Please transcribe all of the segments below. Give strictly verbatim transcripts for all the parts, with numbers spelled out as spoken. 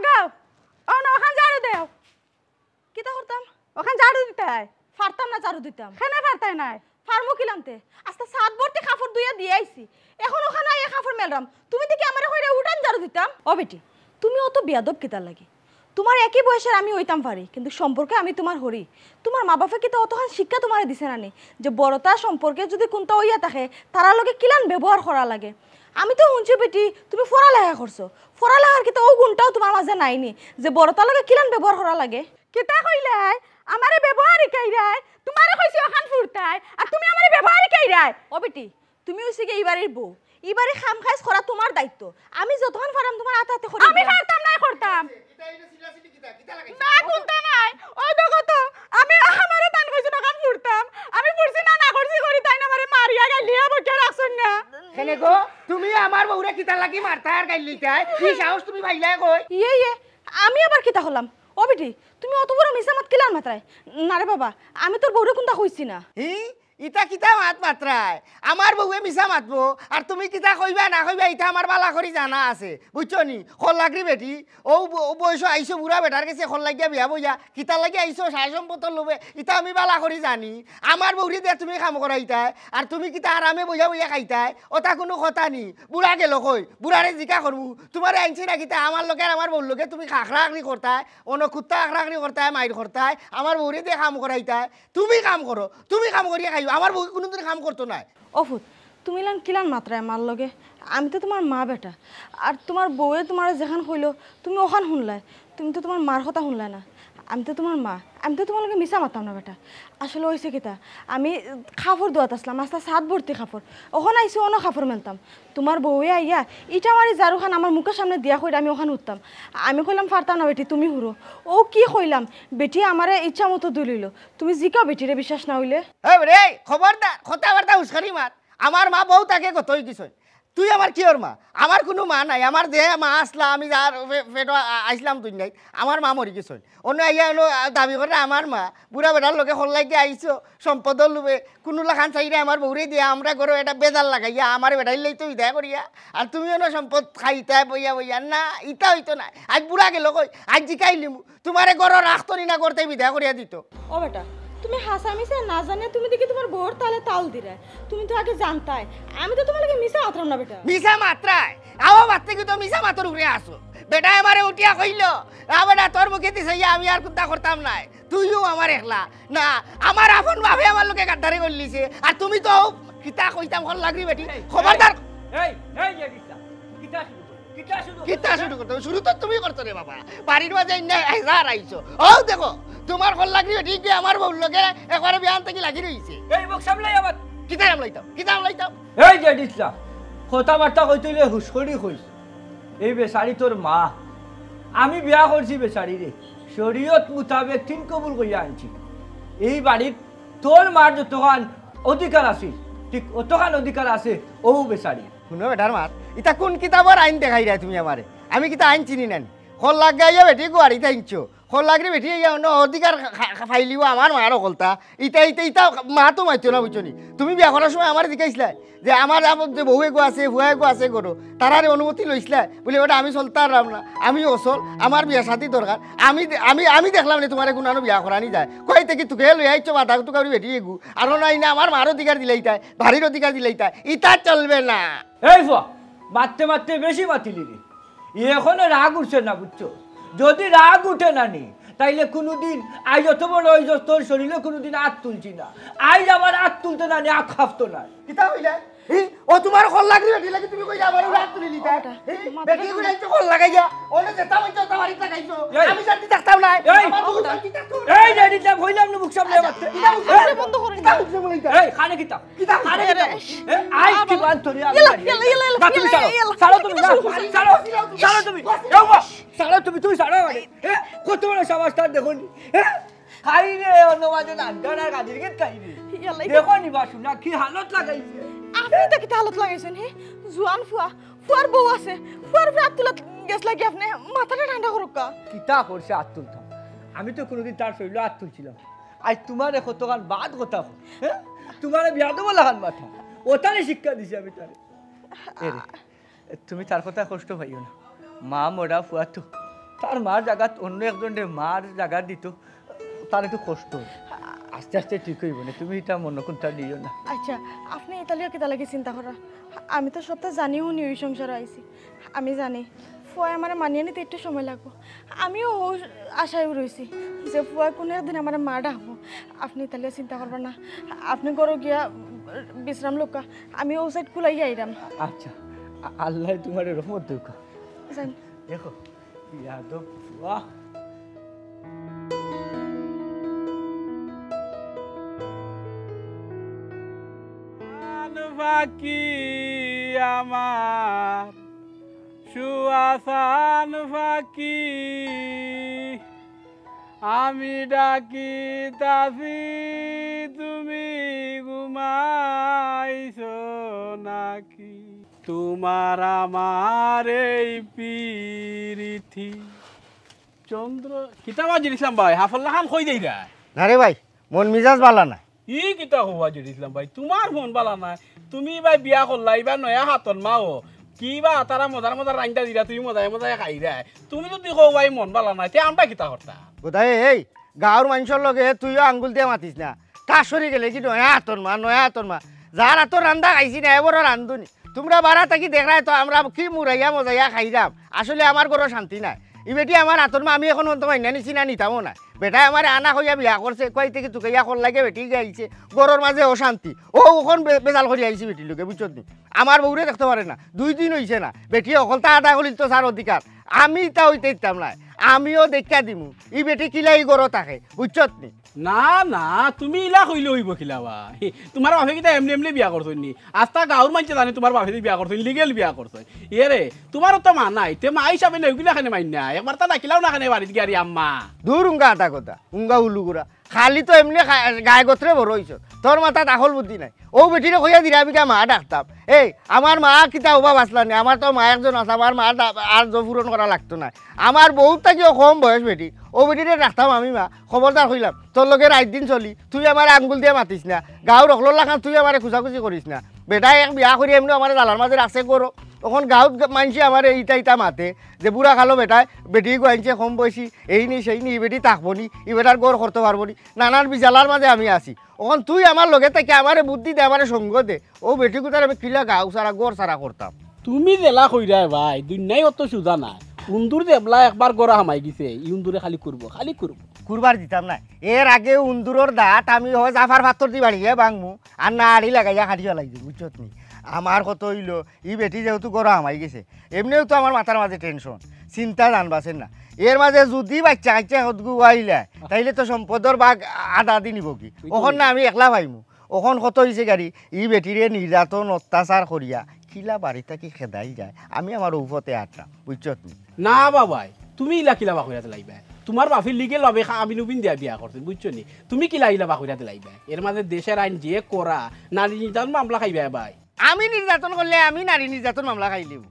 গাও, অনো অখান ঝাড়ু দেও। কিতা করতাম? অখান ঝাড়ু দিতায়। পারতাম না ঝাড়ু দিতাম। কেনে পারতায় নায়? পারমু কিলামতে? আস্তা ছাদ ভর্তি কাপড় ধুইয়া দিয়া আইছি। অখন অখানো আইয়া কাপড় মেলরাম। তুমি দেখি আমারে কইরায় উঠান ঝাড়ু দিতাম? ও বেটি, তুমি অত বেয়াদব কিতার লাগি? তুমার একই বয়সর আমি অইতাম পারি, কিন্তু সম্পর্কে আমি তুমার হরি। তুমার মা-বাপে কিতা অতখান শিক্ষা তুমারে দিছে না নি, যে বড়তার সম্পর্কে যুদি কুন্তা অইয়া থাকে, তারার লগে কিলান ব্যবহার করা লাগে? আমি তো হুনছি বেটি, তুমি পড়ালেখা করছো, পড়ালেখার কিতা অউ গুণটাও তুমার মাঝে নাই নি, যে বড়তার লগে কিলান ব্যবহার করা লাগে? কিতা কইলায়? আমারে ব্যবহার হিকাইরায়? তুমারে কইছি অখান ফুরতায়, আর তুমি আমারে ব্যবহার হিকাইরায়? ও বেটি, তুমি অইছো গিয়া ই বাড়ির বউ, ই বাড়ির কাম কাজ করা তুমার দায়িত্ব। আমি যতখান পারাম তুমার আতে আতে করি আমি দিলাম। পারতাম নায় করতাম। না, কুন্তা নাই। অউ দেখো তো, আমি আমারে তাইন কইছইন অখান ফুরতাম। আমি ফুরছি না, না করছি করি তাইন আমারে মারিয়া গাইলিয়া বইকা রাখছইন না। কেনে গো, তুমি আমার বউরে কিতার লাগি মারতায় আর গাইল্লাইতায়? ই সাহস তুমি পাইলায় কই? ইয়ে, ইয়ে, আমি আবার কিতা করলাম? ও বেটি, তুমি অত বড় মিছা মাত কিলান মাতরায়? না রে বাবা, আমি তোর বউরে কুন্তা কইছি না। হি? ইতা কিতা মাত মাতরায়? আমার বউয়ে মিছা মাতবো, আর তুমি কিতা কইবা না কইবা, ইতা আমার বালা করি জানা আছে, বুঝছো নি? কল্লাগরি বেটি, অউ ব-, অউ বয়সো আইছো বুড়া বেটার গেছে কল্লাগিয়া বিয়া বইয়া, কিতার লাগি আইছো? সায় সম্পদর লোভে, ইতা আমি বালা করি জানি। আমার বউরে দিয়া তুমি কাম করাইতায়, আর তুমি কিতা আরামে বইয়া বইয়া খাইতায়? অতা কুনু কথা নি? বুড়া গেল কই? বুড়ারে জিকা করমু, তুমারে আনছি না কিতা? আমার লগে আর আমার বউর লগে তুমি খাখরা খাখরি করতায়, অনো কুত্তা খাখরা খাখরি করতায়, মাইর করতায়, আমার বউরে দিয়া কাম করাইতায়। তুমি কাম করো, তুমি কাম করিয়া খাইও, আমার বউ কুনুদিন কাম করতো নায়। ও ফুত, তুমি ইলান কিলান মাতরায় মার লগে? আমি তো তুমার মা বেটা, আর তুমার বউয়ে তুমারে যেখান কইলো তুমি অখান হুনলায়, তুমি তো তুমার মার কথা হুনলায় না। আমি তো তুমার মা, আমি তো তুমার লগে মিছা মাততাম না বেটা। আসলে অইছে কিতা, আমি কাপড় ধোয়াত আছলাম, আস্তা ছাদ ভর্তি কাপড়, অখন আইছি অনো কাপড় মেলতাম। তুমার বউয়ে আইয়া ইটা মারি ঝাড়ুখান আমার মুখর সামনে দিয়া কইরা আমি অখান উঠতাম। আমি কইলাম, "পারতাম না বেটি, তুমি হুরো।" অউ কি কইলাম, বেটি আমারে ইচ্ছা মতো ধুলিলো। তুমি জিকাও বেটিরে, বিশ্বাস না অইলে। এ বেটি, এই খবরদার কথাবার্তা উস্কানি মাত। আমার মা বউত আগে কত অইগেছইন। তুই আমার কিওর মা? আমার কুনু মা নাই। আমার যে মা আছলা, আমি যার পে-, পেটো আ-, আইছলাম দুনিয়াত, আমার মা মরি গেছইন। অনো আইয়া অনো, আ, দাবি করে আমার মা, বুড়া বেটার লগে কল্লাগি আইছো, সম্পদর লোভে, কুনু লাখান চাইরে আমার বউরে দিয়া, আমরার ঘরো একটা বেজাল লাগাইয়া, আমারে বেটাইল্লাইতো বিদায় করিয়া, আর তুমি অনো সম্পদ খাইতায় বইয়া বইয়া, না, ইতা অইতো নায়। আইজ বুড়া গেল কই, আইজ জিকাইলিমু, তুমারে ঘরো রাখতো নি না, ঘরতে বিদায় করিয়া দিতো। ও বেটা, তুমি হাছা মিছা না জানিয়া তুমি দেখি তুমার বউর তালে তাল দিরায়। তুমি তো আগে জানতায়, আমি তো তুমার লগে মিছা মাতরাম না বেটা। মিছা মাতরায়? আও, বাদ থাকি তো মিছা মাতর উপরে আছো। বেটায় আমারে উঠিয়া কইলো, "না বেটা, তোর মুখেদি চাইয়া আমি আর কুন্তা করতাম নায়, তুইও আমার একলা।" না, আমার আপন বাপে আমার লগে গাদ্দারি করিলিছে, আর তুমি তো কিতা কইতাম কল্লাগরি বেটি, এই, খবরদার। এই, এই, এই, কিতা? কিতা শুরু করছো? কিতা শুরু করছো? কিতা শুরু করতে? শুরু তো তুমি করছো রে বাবা। বাড়ির মাঝে ইন্না হাজার আইছো। অউ দেখো, তুমার কল্লাগরি বেটি গিয়া আমার বউর লগে একবারে বিয়ান থাকি লাগি রইছে। এই মুখ সামলাই আবার। কিতা সামলাইতাম? কিতা সামলাইতাম? এই যে ডিসলা, কথাবার্তা কইতে অইলে হুশ করি কইস। এই বেচারি তোর মা। আমি বিয়া করছি বেচারিরে। শরীয়ত মোতাবেক তিন কবুল কইয়া আনছি। এই বাড়িত তোর মার যতখান অধিকার আছে, ঠিক অতখান অধিকার আছে অউ বেচারির। হুনো বেটার মাত, ইতা কুন কিতাবর আইন দেখাইরায় তুমি আমারে? আমি কিতা আইন চিনি না নি? কল্লাগি আইয়া বেটি গুয়ারিত আনছো, কল্লাগরি বেটি আইয়া অনো অধিকার খা-, খা-, পাইলিবো আমার মার অকলতা। ইতা, ইতা, ইতা মাতো মাতিও না, বুঝছো নি? তুমি বিয়া করার সময় আমারে জিকাইছলায় যে আমার, আমার যে বউ এগু আছে, ফুয়া এগু আছে ঘরো, তারারে অনুমতি লইছলায়? বুলে, "বেটা, আমি চলতাম পাররাম না, আমি অচল, আমার বিয়া শাদি দরকার।" আমি দে-, আমি, আমি দেখলাম নি তুমারে কুনানো বিয়া করানি যায়। কই থাকি তুকাইয়া লইয়া আইছো, বাটা তুকারি বেটি এগু। আর অনো আইয়া আমার মার অধিকার দিলাইতায়, বাড়ির অধিকার দিলাইতায়। ইতা চলবে না। এই ফুয়া, মাততে মাততে বেশি মাতিলি রে। এখনো রাগ উঠছে না, বুঝছো? যদি রাগ উঠে না নি, তাইলে কুনুদিন আইজ অত বড় অইছস, তোর শরীলো কুনুদিন আত তুলছি না। আইজ আমার আত তুলতো না নি, আত কাঁপতো না। কিতা কইলা? হি? ও তুমার কল্লাগরি বেটি লাগি তুমি কইলা আমার উপরে আত তুলিলিতায়? ওটা, হি? মাথাটা বেটি গুলো একটু কল্লাগাইয়া, অনো যেতা অইছে অতা বাড়িত লাগাইছো। এই। আমি শান্তি থাকতাম নায়। এই। আমার বউ শান্তি থাকতো না। এই যে, এটা কইলাম না মুখ সামনে মারতে। কিতা মুখ সামনে? আপনি বন্ধ করেন। কিতা মুখ সামনে? এই, কানে কিতা? কিতা মুখ সামনে? আরে, কিতা? এ, আই কি বান ধরে আমি ইয়ালা, মারি। ইয়ালা, ইয়ালা, ইয়ালা, না, তুমি ইয়ালা, ছাড়ো, ইয়ালা, ছাড়ো তুমি, ইয়ালা, ছাড়ো, ইয়ালা, ছাড়ো তুমি। ইয়ালা, ইয়ালা, এ বাবা, ছাড়ো তুমি, তুমি ছাড়ো আমারে। এ, কত বড় সাহস তার দেখো নি। এ, খাই রে, অন্য মাঝে নান্দার আর গাদির গেট খাই রে। ইয়ালা, ইয়ালা। দেখো নি বা শুনা, কি হালত লাগাইছে। আপনি তো কিতা হালত লাগাইছেন, হে? জুয়ান ফুয়া, ফুয়ার বউ আছে, ফুয়ার উপরে আত তুলাত গেছলা কি আপনি? মাথাটা ঠান্ডা করুক্কা। কিতা করছে আত তুলতাম? আমি তো কুনুদিন তার শরীলো আত তুলছিলাম। আইজ তুমারে কতখান বাদ কথা কই, হে? তুমারে বেয়াদব লাখান মাতা। অতারে শিক্ষা দিছি আমি তারে। এ রে, তুমি তার কথায় কষ্ট পাইও না। মা মরা ফুয়া তো তার মার জাগাত অন্য একজনরে মার জাগা দিত, তার একটু কষ্ট অয়। আস্তে আস্তে ঠিক অইবো নে, তুমি ইটা মনো কুনতা নিও না। আচ্ছা, আপনে ইতার লাগি কিতার লাগি চিন্তা কররা? আমি তো সবতা জানি হুনি অউ সংসারো আইছি। আমি জানি, ফুয়ায় আমারে মানিয়া নিতে একটু সময় লাগবো। আমিও অউ আশায় রইছি যে ফুয়ায় কুনু একদিন আমারে মা ডাকবো। আপনে ইতার লাগি চিন্তা করবা না। আপনে ঘরো গিয়া বিশ্রাম লউক্কা, আমি অউ সাইড কুলাইয়া আইরাম। আচ্ছা, আ-, আল্লায় তুমারে রহমত দেউক্কা। যাইন। দেখো, ইয়াদব ফুয়া। চান পাখি আমার, শুয়া চান পাখি, আমি ডাকিতাছি, তুমি ঘুমাইছো নাকি? তোমার আমার এই পিরিতি। চন্দ্র, কিতা বা জিনিস ইসলাম ভাই, হাফল্লা খান কই দেইরা? না রে ভাই, মন মিজাজ বালা না। ই কিতা কও বা জিনিস ইসলাম ভাই, তোমার মন বালা না। তুমি ভাই বিয়া করলা, ইবা নয়া হাতর মাও। কি বা তারা মজার মজার রান্দা দিরা, তুমি মজায় মজায় খাইরায়। তুমি যদি কও ভাই মন বালা না, তে আমরা কিতা করতাম? বোধহয় এই গাঁওর মানষর লগে তুইও আঙ্গুল দিয়া মাতিস না। কাশরি গেলে কি নয়া হাতর মা, নয়া হাতর মা। যার হাতর রান্দা খাইছি না, এবারও রান্ধুনি। তুমরা বারা থাকি দেখরায় তো আমরা কি মুরাইয়া মজাইয়া খাইরাম। আসলে আমার ঘরো শান্তি নাই। ই বেটি আমার হাতর মা, আমি অখন অন্ত মাইনা নিছি না, নিতামও না। বেটায় আমারে আনা কইয়া বিয়া করছে, কই থাকি তুকাইয়া কর লাগে বেটি গিয়া আইছে। ঘরর মাঝে অশান্তি। অউ অখন বে-, বেজাল করি আইছি বেটির লগে, বুঝছত নি? আমার বউরে দেখতো পারে না, দুই দিন অইছে না। বেটিয়ে হকলতা আদায় করিল তো তার অধিকার। আমি ইতা অইতে দিতাম নায়, আমিও দেখিয়া দিমু। ই বেটি কিলা ই ঘরো থাকে, বুঝছত নি? না, না, তুমি ইলা কইলে অইবো কিলা বা? তোমার বাপে কিতা এমনে এমনে বিয়া করছইন নি? আস্তা গাঁওর মানষে জানে তোমার বাপে বিয়া করছইন, লিগেল বিয়া করছইন। এরে, তোমারও তো মা নাই, তে মা হিসাবে নেও কিলা খানে মাইন না? একবার তা ডাকিলাও না খানে বাড়িত গিয়া রে আম্মা। দূর উঙ্গা আটা কথা, উঙ্গা উলু গুড়া। খালি তো এমনে খা-, গায়ে গোত্রে বড় অইছো। তোর মাথাত আকল বুদ্ধি নাই। অউ বেটিরে কইয়া দিরা আমি কিয়া মা ডাকতাম। এই, আমার মা কিতা অভাব আসলা নি? আমার তো মা একজন আছে, আমার মা দা-, আর জো পূরণ করা লাগতো না। আমার বউত থাকিও কম বয়স বেটি। অউ বেটিরে ডাকতাম আমি মা। খবরদার কইলাম, তোর লগে রাইত দিন চলি, তুই আমারে আঙ্গুল দিয়া মাতিস না। গাঁওর হকলর লাখান তুই আমারে খুজাখুজি করিস না। বেটায় এক বিয়া করি এমনে আমারে জালার মাঝে রাখছে ঘরো। অখন গাঁওত গ-, মানষে আমারে ইতা ইতা মাতে যে বুড়া কালো বেটায় বেটি গো আনছে কম বয়সী, এই নি সেই নি, ই বেটি থাকবো নি, ই বেটার ঘর করতো পারবো নি, নানান বিজালার মাঝে আমি আছি। অখন তুই আমার লগে থাকি আমারে বুদ্ধি দে, আমারে সঙ্গ দে। অউ বেটি গুতার আমি কিলা গাঁও সারা, ঘর সারা করতাম। তুমি যেলা কইরায় ভাই, দুনিয়াই অত সুজা নায়। উন্দুর যেবলা একবার ঘরো হামাই গেছে, ই উন্দুরে খালি করবো, খালি করবো। কুরবার দিতাম না। এর আগে উন্দুরর দাঁত আমি হয় জাফার ফাত্তর দি বাড়িয়া ভাঙমু, আর না আড়ি লাগাইয়া কাটি ফালাই দিমু, বুঝছত নি? আমার কথা অইলো, ই বেটি যেহেতু ঘরো হামাই গেছে, এমনেও তো আমার মাথার মাঝে টেনশন, চিন্তা জান বাঁচের না। এর মাঝে যুদি বাইচ্চা কাইচ্চা হদগু আইলা, তাইলে তো সম্পদর ভাগ আধা আধি নিবো কি? অখন না আমি একলা পাইমু। অখন কত অইছে গাড়ি, ই বেটিরে নির্যাতন অত্যাচার করিয়া কিলা বাড়ি থাকি খেদাই যায়, আমি আমার ঔফতে আটরাম, বুঝছত নি? না বাবাই, তুমি ইলা কিলা বাকইরা দিলাইবায়? তোমার বাপে লিগেল ভাবে খা-, আমিন উবিন দিয়া বিয়া করছইন, বুঝছো নি? তুমি কিলা ইলা বাকইরা দিলাইবায়? এর মাঝে দেশের আইন যে করা, নারী নির্যাতন মামলা খাইবায় ভাই। আমি নির্যাতন করলে আমি নারী নির্যাতন মামলা খাইলিমু।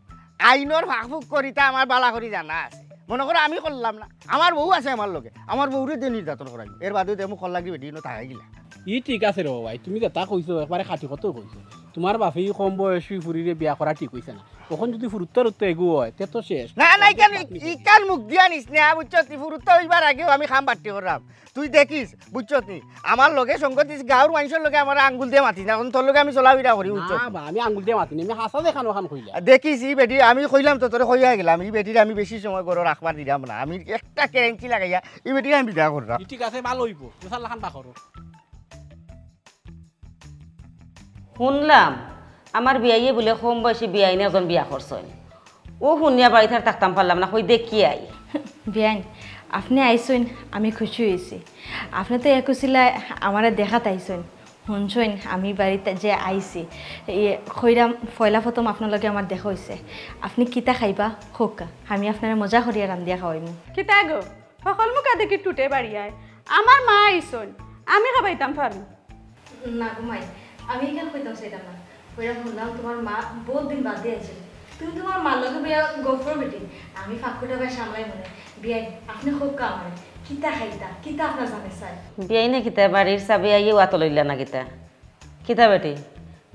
আইনর ফাঁক ফুক করিতা আমার বালা করি জানা আছে। মনো করো আমি করলাম না, আমার বউ আছে আমার লগে, আমার বউরে দিয়া নির্যাতন করাইমু। এর বাদে দেখমু কল লাগি বেটি ইনো থাকাই গিলা। ই ঠিক আছে রে বাবাই, তুমি যেতা কইছো একবারে খাঁটি কথা কইছো। তোমার বাপে ই কম বয়সী ফুরিরে বিয়া করা ঠিক অইছে না। অখন যুদি ফুরুত্তার উত্তর এগু অয়, তে তো শেষ। না, না, ইখান, ইখান মুখ দিয়া নিস না, বুঝছস? তুই ফুরুত্তা অইবার আগেউ আমি কাম বাট্টি কররাম। তুই দেখিস, বুঝছস নি? আমার লগে সঙ্গত দিস, গাঁওর মানষর লগে আমারে আঙ্গুল দিয়া মাতিস না, অখন তোর লগে আমি চলাফিরা করি, বুঝছস? না বা, আমি আঙ্গুল দিয়া মাতি না, আমি হাছা দেখানো খান কইলাম। দেখিস, ই বেটি, আমি কইলাম তো তোরে কইয়া গেলাম, ই বেটিরে আমি বেশি সময় ঘরো রাখবার দিরাম না, আমি একটা কেরেঞ্চি লাগাইয়া ই বেটিরে আমি বিদায় কররাম। ই ঠিক আছে, ভালা অইবো, তুই সাল্লা খান বা করো। হুনলাম, আমার বিয়াইয়ে বুলে কম বয়সী বিয়াইন একজন বিয়া করছইন। অউ হুনিয়া বাড়িত আর থাকতাম পারলাম না, কই দেখি আই। বিয়াইন, আপনে আইছইন, আমি খুশি অইছি। আপনে তো এক উছিলায় আমারে দেখাত আইছইন, হুনছইন আমি বাড়িত যে আইছি, ইয়ে, কইরাম পয়লা প্রথম আপনার লগে আমার দেখা অইছে। আপনে কিতা খাইবা কউক্কা, আমি আপনারে মজা করিয়া রান্দিয়া খাওয়াইমু। কিতা গো, হকল মুখা দেখি টুটে বাড়িয়ায়। আমার মা আইছইন, আমি খাবাইতাম পারমু। না গো মাই, আমি ইখান কইতাম চাইতাম না। কইরাম হুনলাম তুমার মা বউত দিন বাদে আইছইন। তুমি তুমার মার লগে বইয়া গফর বেটি, আমি ফাঁকুটা ভাই সামলাইমু নে। বিয়াইন, আপনে কউক্কা আমারে, কিতা খাইতা, কিতা আপনার জানে চায়? বিয়াইনে কিতা, বাড়ির চাবি আইয়া ওয়াতো লইলা না কিতা? কিতা বেটি,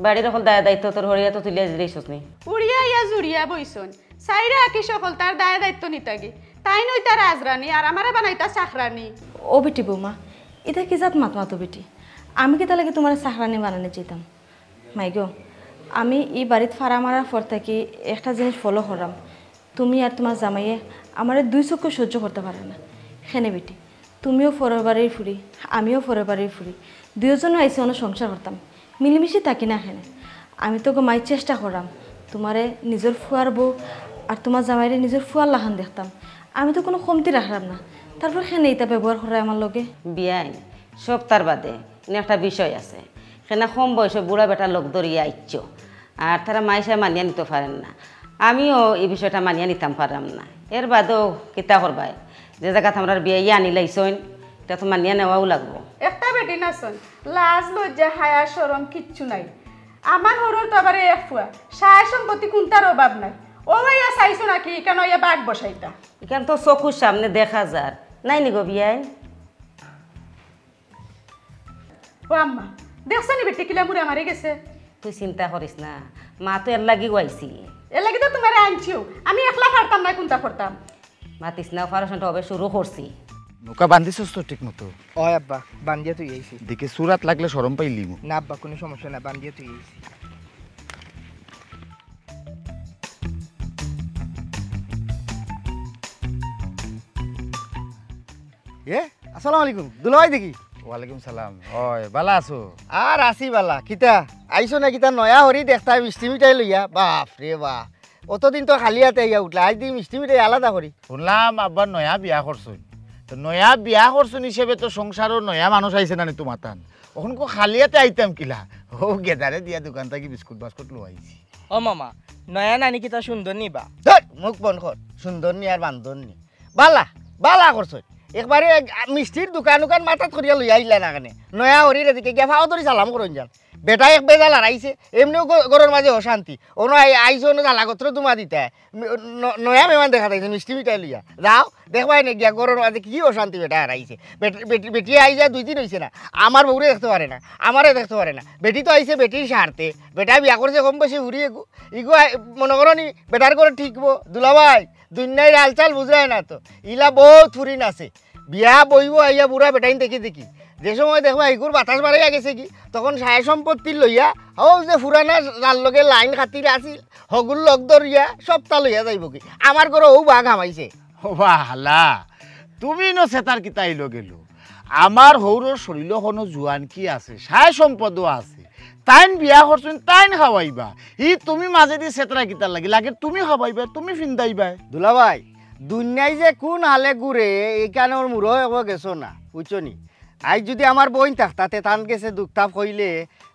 বাড়ির অকল দায় দায়িত্ব তোর হরিয়া তো তুলিয়া দিলেই নি? উড়িয়া আইয়া জুড়িয়া বইছইন, চাইরা আকি সকল তার দায় দায়িত্ব নিতাগি। তাইন অইতা রাজরানী আর আমারে বানাইতা চাকরানী। ও বেটি বৌমা, ইতা কি জাত মাত মাতো বেটি? আমি কিতা লাগি তুমারে চাকরানী বানানি চাইতাম? মাই গো, আমি ই বাড়িত ফাড়া মারার পর থাকি একটা জিনিস ফলো কররাম। তুমি আর তুমার জামাইয়ে আমারে দুই চক্ষু সহ্য করতা পাররা না। কেনে বেটি, তুমিও পরর বাড়ির ফুড়ি, আমিও পরর বাড়ির ফুড়ি, দুইওজনও আইছি অনো সংসার করতাম, মিলিমিশি থাকি না কেনে? আমি তো গো মাই চেষ্টা কররাম তুমারে নিজর ফুয়ার বউ আর তুমার জামাইরে নিজর ফুয়ার লাখান দেখতাম। আমি তো কুনু কমতি রাখরাম না, তারপর কেনে ইতা ব্যবহার কররায় আমার লগে? বিয়াইন, সবতার বাদে ইনো একটা বিষয় আছে। কেনে কম বয়সে বুড়া বেটার লগ ধরিয়া আইছো, আর তারা মাইনষে মানিয়া নিতো পারইন না। আমিও ই বিষয়টা মানিয়া নিতাম পাররাম না। এর বাদেও কিতা করবায়, যে জাগাত আমরার বিয়াইয়ে আনি লাইছইন, ইটা তো মানিয়া নেওয়াউ লাগবো। একটা বেটি নাছইন, লাজ লজ্জা হায়া শরম কিচ্ছু নাই। আমার হউরর তো আবার এক ফুয়া, সয় সম্পত্তি কুনটার অভাব নাই। অউ আইয়া চাইছো নাকি ইখান আইয়া বাঘ বসাইতা? ইখান তো চকুর সামনে দেখা যার, নায় নি গো বিয়াইন? ও আম্মা, দেখছো নি বেটি কিলা মুড়া মারি গেছে? তুই চিন্তা করিস না, মা তো এর লাগিউ আইছি। এর লাগি তো তুমারে আনছিউ, আমি একলা পারতাম না কুনটা করতাম। মাতিস না, অপারেশনটা অবে শুরু করছি। নৌকা বান্ধিছস তো ঠিক মতো? অয় আব্বা, বান্ধিয়া থুই আইছি। দেখি চুরাত লাগলে শরম পাইলিমু। না আব্বা, কুনু সমস্যা না, বান্ধিয়া থুই আইছি। এ, আসসালামু আলাইকুম। দুলাভাই দেখি। ওয়ালাইকুম সালাম। অয়, বালা আছো? আর আছি বালা। কিতা? আইছো না কিতা? নয়া হরি দেখতায়, মিষ্টি মিঠাই লইয়া। বাফ রে বাফ। অতদিন তো খালি আতে আইয়া উঠলা। আইজ দি মিষ্টি মিঠাই আলাদা করি। হুনলাম আব্বা নয়া বিয়া করছইন। তো নয়া বিয়া করছইন হিসাবে তো সংসারো নয়া মানুষ আইছে না নি তুমার তান। অখন কো খালি আতে আইতাম কিলা? অউ গেদারে দিয়া দোকান থাকি বিস্কুট বাস্কুট লই আইছি। ও মামা, নয়া নানি কিতা সুন্দর নি বা? ধুর, মুখ বন্ধ কর। সুন্দর নি আর বান্দর নি। বালা, বালা করছইন। একবারে এক, আ, মিষ্টির দোকান উকান মাথাত করিয়া লইয়া আইলা না কেনে? নয়া হরির এদিকে গিয়া ফাও ধরি সালাম করইন যান। বেটা এক বেজাল আরাইছে, এমনেউ ঘ-, ঘরর মাঝে অশান্তি। অনো আই-, আইছো অনো জ্বালাগত্র দুমা দিতায়। মি-, ন-, নয়া মেহমান দেখা যাইছে, মিষ্টি মিঠাই লইয়া। যাও, দেখবায় নে গিয়া ঘরর মাঝে কি অশান্তি বেটা আরাইছে। বেট-, বেটি, বেটি আইয়া দুই দিন অইছে না। আমার বউরে দেখতো পারে না, আমারে দেখতো পারে না। বেটি তো আইছে বেটির স্বার্থে। বেটায় বিয়া করছে কম বয়সী ফুড়ি এগু। ইগু আই-, মনো করো নি বেটার ঘরে ঠিকবো? দুলাভাই, দুনিয়ার হালচাল বুঝরায় না তো। ইলা বউত ফুড়িন আছে। বিয়া বইবো আইয়া বুড়া বেটাইন দেখি দেখি। যে সময় দেখবা ইগুর বাতাস বাড়াইয়া গেছে কি, তখন সয় সম্পত্তি লইয়া, অউ যে ফুরানা যার লগে লাইন খাতির আছিল, হগুর লগ ধরিয়া সবতা লইয়া যাইবো কি। আমার ঘরো অউ বাঘ হামাইছে। ও বা হালা, তুমি ইনো সেতার কিতা আইলো গেলো? আমার হউরর শরীলো কুনু জুয়ান কি আছে? সয় সম্পদও আছে। তাইন বিয়া করছইন, তাইন খাওয়াইবা। ই তুমি মাঝেদি সেতরা কিতার লাগি? লাগে তুমি খাওয়াইবায়, তুমি ফিন্দাইবায়। দুলাভাই, দুনিয়ায় যে কুন হালে ঘুরে, ইখানর মুরো এগো গেছো না, বুঝছো নি? আইজ যুদি আমার বইন থাকতা, তে তান গেছে দুখ তাপ কইলে,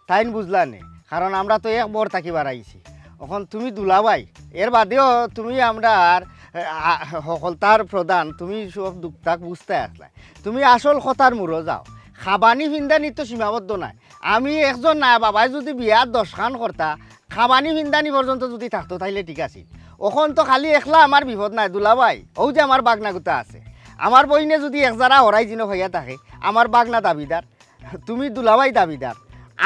তাইন বুঝলা নে। কারণ আমরা তো এক বর থাকি বারাইছি। অখন তুমি দুলাভাই, এর বাদেও তুমি আমরার, আ, হকলতার প্রধান, তুমি সব দুখ তাপ বুঝতায় আছলায়। তুমি আসল কথার মুরো যাও। খাবানি ফিন্দানি তো সীমাবদ্ধ নায়। আমি একজন না বাবায় যুদি বিয়া দশখান করতা, খাবানি ফিন্দানি পর্যন্ত যুদি থাকতো, তাইলে ঠিক আছিল। অখন তো খালি একলা আমার বিপদ নায়, দুলাভাই, অউ যে আমার বাগনাগুতা আছে। আমার বইনে যুদি এক জারা হরাই জিনো হইয়া থাকে, আমার বাগনা দাবিদার, তুমি দুলাভাই দাবিদার।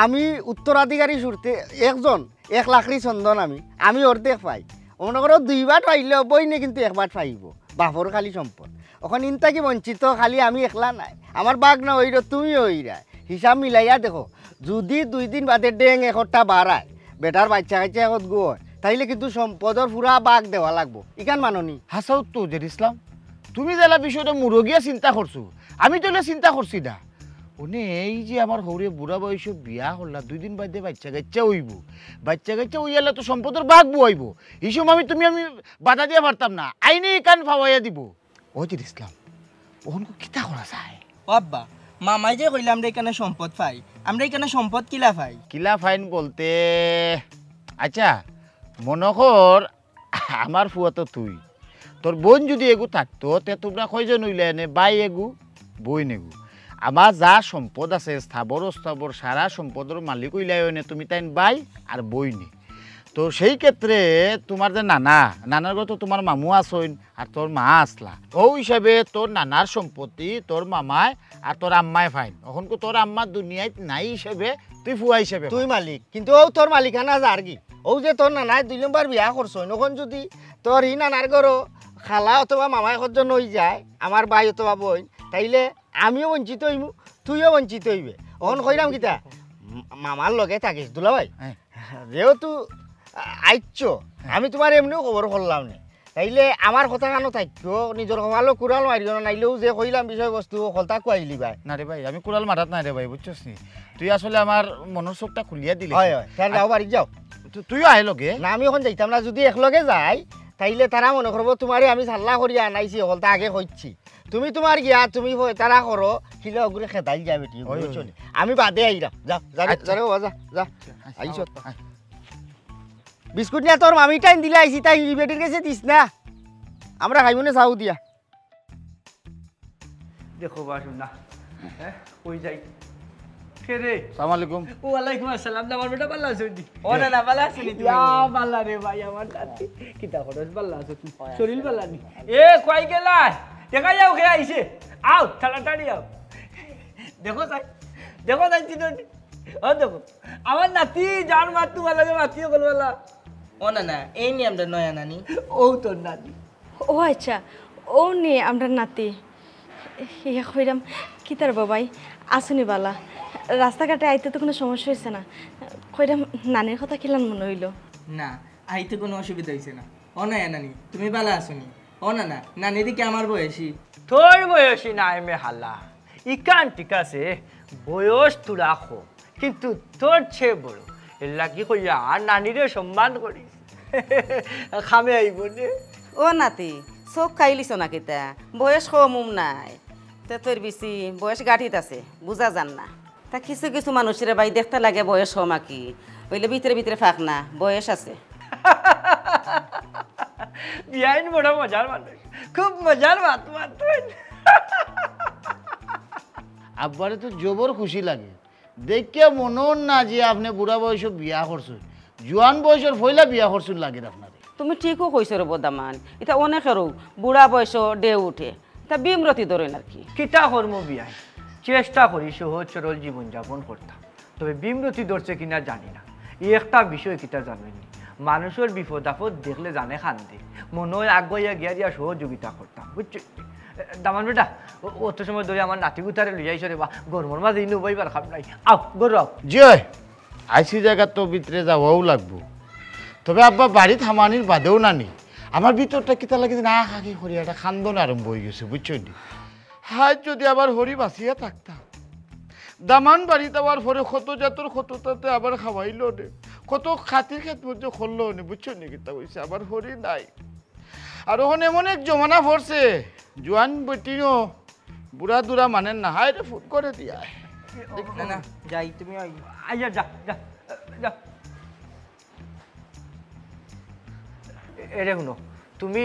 আমি উত্তরাধিকারী সূত্রে একজন, এক লাখরি চন্দন আমি, আমি অর্ধেক পাই। মনো করো দুই বাট পাইলেও বইনে কিন্তু এক বাট পাইবো, বাপর খালি সম্পদ। অখন ইন থাকি বঞ্চিত খালি আমি একলা নায়, আমার বাগনা অইরো, তুমিও অইরায়। হিসাব মিলাইয়া দেখো, যুদি দুই দিন বাদে ডেং একটা বারায়, বেটার বাইচ্চা কাইচ্চা একটগু অয়, তাইলে কিন্তু সম্পদর পুরা বাগ দেওয়া লাগবো। ইখান মানো নি? হাছাউ তো জের ইসলাম, তুমি যেলা বিষয়টা মুরগিয়া চিন্তা করছো, আমি তো ইলা চিন্তা করছি না। অনে এই যে আমার হউরে বুড়া বয়সো বিয়া করলা, দুই দিন বাদে বাইচ্চা কাইচ্চা অইবো, বাইচ্চা কাইচ্চা অইয়ালে তো সম্পদর বাগ বুয়াইবো। ই সময় আমি, তুমি আমি বাধা দিয়া পারতাম না, আইনে ইখান ফাওয়াইয়া দিবো। ও জের ইসলাম, অখন কিতা করা যায়? ও আব্বা, মামায় যে কইলা আমরা ইখানো সম্পদ পাই, আমরা ইখানো সম্পদ কিলা পাই? কিলা পাইন বলতে, আচ্ছা, মনো কর আমার ফুয়া তো তুই, তোর বইন যুদি এগু থাকতো, তে তুমরা কয়জন অইলায় এনে? ভাই এগু, বইন এগু। আমার যা সম্পদ আছে, স্থাবর অস্থাবর, সারা সম্পদর মালিক অইলায় এনে তুমি তাইন ভাই আর বইনে। তো সেই ক্ষেত্রে তুমার যে নানা, নানার ঘরো তো তুমার মামু আছইন, আর তোর মা আছলা। অউ হিসাবে তোর নানার সম্পত্তি তোর মামায় আর তোর আম্মায় পাইন। অখনকু তোর আম্মা দুনিয়াত নাই হিসাবে তুই ফুয়া হিসাবে তুই পাইস। মালিক, কিন্তু অউ তোর মালিকানা যারগি। অউ যে তোর নানায় দুই নম্বর বিয়া করছইন, অখন যুদি তোর ই নানার ঘরো খালা অথবা মামায় কতজন অই যায়, আমার ভাই অথবা বইন, তাইলে আমিও বঞ্চিত অইমু, তুইও বঞ্চিত অইবে। অখন কইরাম কিতা, ম-, মামার লগে থাকিস, দুলাভাই। হ্যাঁ। যেহেতু আ-, আইচ্ছ, হ্যাঁ। আমি তুমার এমনেও খবর করলাম নে। তাইলে আমার কথা কানো থাকিও, নিজর কপালো কুড়াল মারিও না, নাইলেও যে কইলাম বিষয়বস্তু, হকলতা কুয়াইলিবায়। না রে ভাই, আমি কুড়াল মারাত নাই রে ভাই, বুঝছস নি? তুই আসলে আমার মনর চোখটা খুলিয়া দিলি। হয়, হয়। তাইলে যাও, বাড়িত যাও। তু-, তুইও আয় লগে। না, আমি অখন যাইতাম না, যুদি একলগে যাই, তাইলে তারা মনে করবো তুমারে আমি সাল্লা করিয়া আনাইছি, হকলতা আগে কইছি। তুমি তুমার গিয়া, তুমি হ-, তারা করো, কিলা অগুরে খেদাইল যায় বেটি, অয়, অয়। বুঝছো নি? আমি বাদে আইরাম। যা, যা রে, আচ্ছা। যা রে বাবা, যা, যা। আচ্ছা, আইছো। আয়। বিস্কুট নিয়া তোর মামি টাইম দিলে আইছি, তাই ই বেটির গেছে দিস না। আমরা খাইমু নে চাউ দিয়া। দেখো বা শুনা। হ্যাঁ? কই যাই? কে রে? সালাম আলাইকুম। ওয়ালাইকুম আসসালাম। আমার বেটা ভালা আছো নি? ও না, না, ভালা আছো নি তুমি? ইয়া, ভালা রে ভাই, আমার নাতি। কিতা করস, ভালা আছো তুই? শরীর ভালা নি? এ, কই গেলা? দেখা যাও, কে আইছে? আও, তাড়াতাড়ি আও। দেখো যাই, দেখো যাই, চিনো নি? ও দেখো, আমার নাতি, যার মা তুমার লগে মাতিও বলবালা। ও না, না, এই নি আমরার নয়া নানি। ও তোর নানি। ও আচ্ছা, ও নি আমরার নাতি। ইয়া কইরাম, কিতা রে বাবাই, আছো নি ভালা? রাস্তাঘাটে আইতে তো কুনু সমস্যা অইছে না? কইরাম, নানির কথা কিলান মনো অইলো? না, আইতে কুনু অসুবিধা অইছে না। ও নয়া নানি, তুমি ভালা আছো নি? ও না, না, নানি দেখি আমার বয়সী। তোর বয়সী নায় মে হালা। ইখান ঠিক আছে, বয়স থুড়া কম, কিন্তু তোর চেয়ে বড়। এর লাগি কইয়া নানিরে সম্মান করিস। কামে আইবো নে। ও নাতি, চউখ খাইলিছ না কিতা? বয়স কম উম নায়। তে তোর বেশি বয়স গাঁঠিত আছে, বুঝা যার না। তা কিছু কিছু মানুষরে ভাই দেখতে লাগে বয়স কম আর কি, অইলে ভিতরে ভিতরে ফাঁক না, বয়স আছে। বিয়াইন বড় মজার মানুষ, খুব মজার মাত মাতইন। আব্বারে তো জবর খুশি লাগে, দেখিয়া মনো অর না যে আপনে বুড়া বয়সো বিয়া করছইন, জুয়ান বয়সর পয়লা বিয়া করছইন লাগের আপনারে। তুমি ঠিকউ কইছো রে বদামান, ইতা অনেকেরউ বুড়া বয়সো ঢেউ উঠে, তা বিমরতি ধরইন আর কি। কিতা করমু বিয়াইন, চেষ্টা করি সহজ সরল জীবন যাপন করতাম, তবে বিমরতি ধরছে কিনা জানি না। ই একটা বিষয় কিতা জানইন নি, মানুষর বিপদ আপদ দেখলে জানে কান্দে, মনো অয় আগুয়াইয়া গিয়া দিয়া সহযোগিতা করতাম, বুঝছো? দামান বেটা, অ-, অত সময় ধরি আমার নাতি গুতারে লইয়া আইছো রে বা, গরমর মাঝে ইনো বইবার কাম নাই। আও, ঘরো আও। জি অয়, আইছি জাগাত তো ভিতরে যাওয়াউ লাগবো। তবে আব্বা বাড়িত হামানির বাদেও নানি, আমার ভিতরটা কিতা লাগে যে না কাকি করি একটা কান্দন আরম্ভ অই গেছে, বুঝছো নি? হায়, যুদি আমার হরি বাঁচিয়া থাকতা। দামান বাড়িত আওয়ার পরে কত জাতর কত তাতে আবার খাওয়াইলো নে, কত খাতির খেদমত যে করলো নে, বুঝছো নি কিতা কইছি? আমার হরি নাই। আর অখন এমন এক জমানা পড়ছে, জুয়ান বেটিনও বুড়া দুড়া মানের না, হায় রে, ফুট করে দিয়া। না, না, যাই, তুমি আই। আইয়া যা, যা, যা। এ-, এরে হুনো, তুমি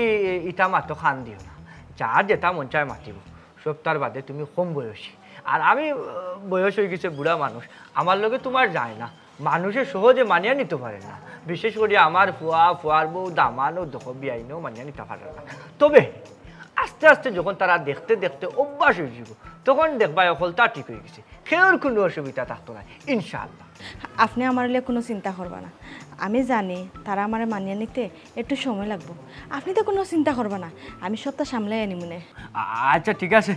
ইতা মাতো কান দিও না। যার যেটা মন চায় মাতিবো। সবতার বাদে তুমি কম বয়সী। আর আমি, আহ, বয়স অই গেছে বুড়া মানুষ। আমার লগে তুমার যায় না। মানুষে সহজে মানিয়া নিতো পারে না। বিশেষ করি আমার ফুয়া, ফুয়ার বউ, দামান অউ দেখো বিয়াইনেও মানিয়া নিতা পারে না। তবে আস্তে আস্তে যখন তারা দেখতে দেখতে অভ্যাস অই যিবো, তখন দেখবায় হকলতা ঠিক অই গেছে। কেউর কুনু অসুবিধা থাকতো নায়, ইনশাআল্লাহ। আপনে আমার লইয়া কুনু চিন্তা করবা না। আমি জানি তারা আমারে মানিয়া নিতে একটু সময় লাগবো। আপনে তো কুনু চিন্তা করবা না, আমি সবতা সামলাইয়া নিমুনে। আ-, আচ্ছা, ঠিক আছে,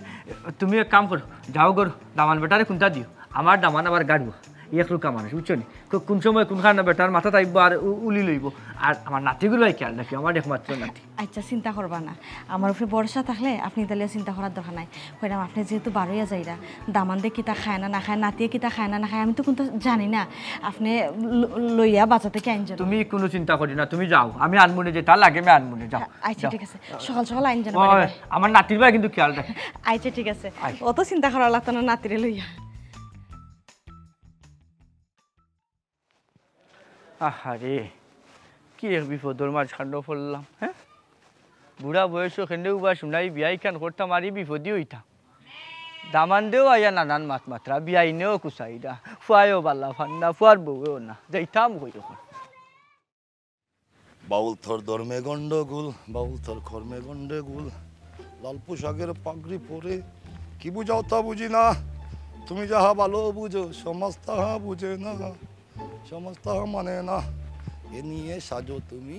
তুমি এক কাম করো, যাও ঘরো, দামান বেটারে কুন্তা দিও। আমার দামান আবার গাড়ুয়া, এক রুকা মানুষ, বুঝছো নি? কো-, কুন সময় কুনখান বেটার মাথাত আইবো আর উ-, উলি লইবো। আর আমার নাতিগুলার খেয়াল রাখিও, আমার একমাত্র নাতি। আচ্ছা, চিন্তা করবা না, আমার উপরে ভরসা থাকলে আপনে ইতা লইয়া চিন্তা করার দরকার নাই। কইরাম, আপনে যেহেতু বারইয়া যাইরা, দামান্দে কিতা খায় না না খায়, নাতিয়ে কিতা খায় না না খায়, আমি তো কুন্তা জানি না। আপনে ল-, লইয়া বাজার থাকি আইন যেন। তুমি কুনু চিন্তা করিও না, তুমি যাও, আমি আনমুনে, যেটা লাগে আমি আনমুনে, যাও। আচ্ছা, যাও। ঠিক আছে, সকাল সকাল আইন যেন। ওই, বাড়ি বাড়ি। আমার নাতির বায় কিন্তু খেয়াল রাখে। আচ্ছা, ঠিক আছে, আচ্ছা। অত চিন্তা করা লাগতো না নাতিরে লইয়া। আহারে, কি এক বিপদর মাঝখানো পড়লাম, হ্যাঁ? বুড়া বয়সো কেনেও বা শুনাই বিয়াইখান করতাম, আর ই বিপদি অইতাম। দামান্দেও আইয়া নানান মাত মাতরা, বিয়াইনেও কুচাইরা, ফুয়ায়ও বালা পার না, ফুয়ার বউয়েও না, যাইতাম কই অখন। বাউল তোর ধর্মে গন্ডগোল, বাউল তোর কর্মে গন্ডগোল। লাল পোশাকের পাগড়ি পরে কি বুঝাও তা বুঝি না। তুমি যাহা ভালো বুঝো, সমাজ তাহা বুঝে না, সমাজ তাহা মানে না। এ নিয়ে সাজো তুমি,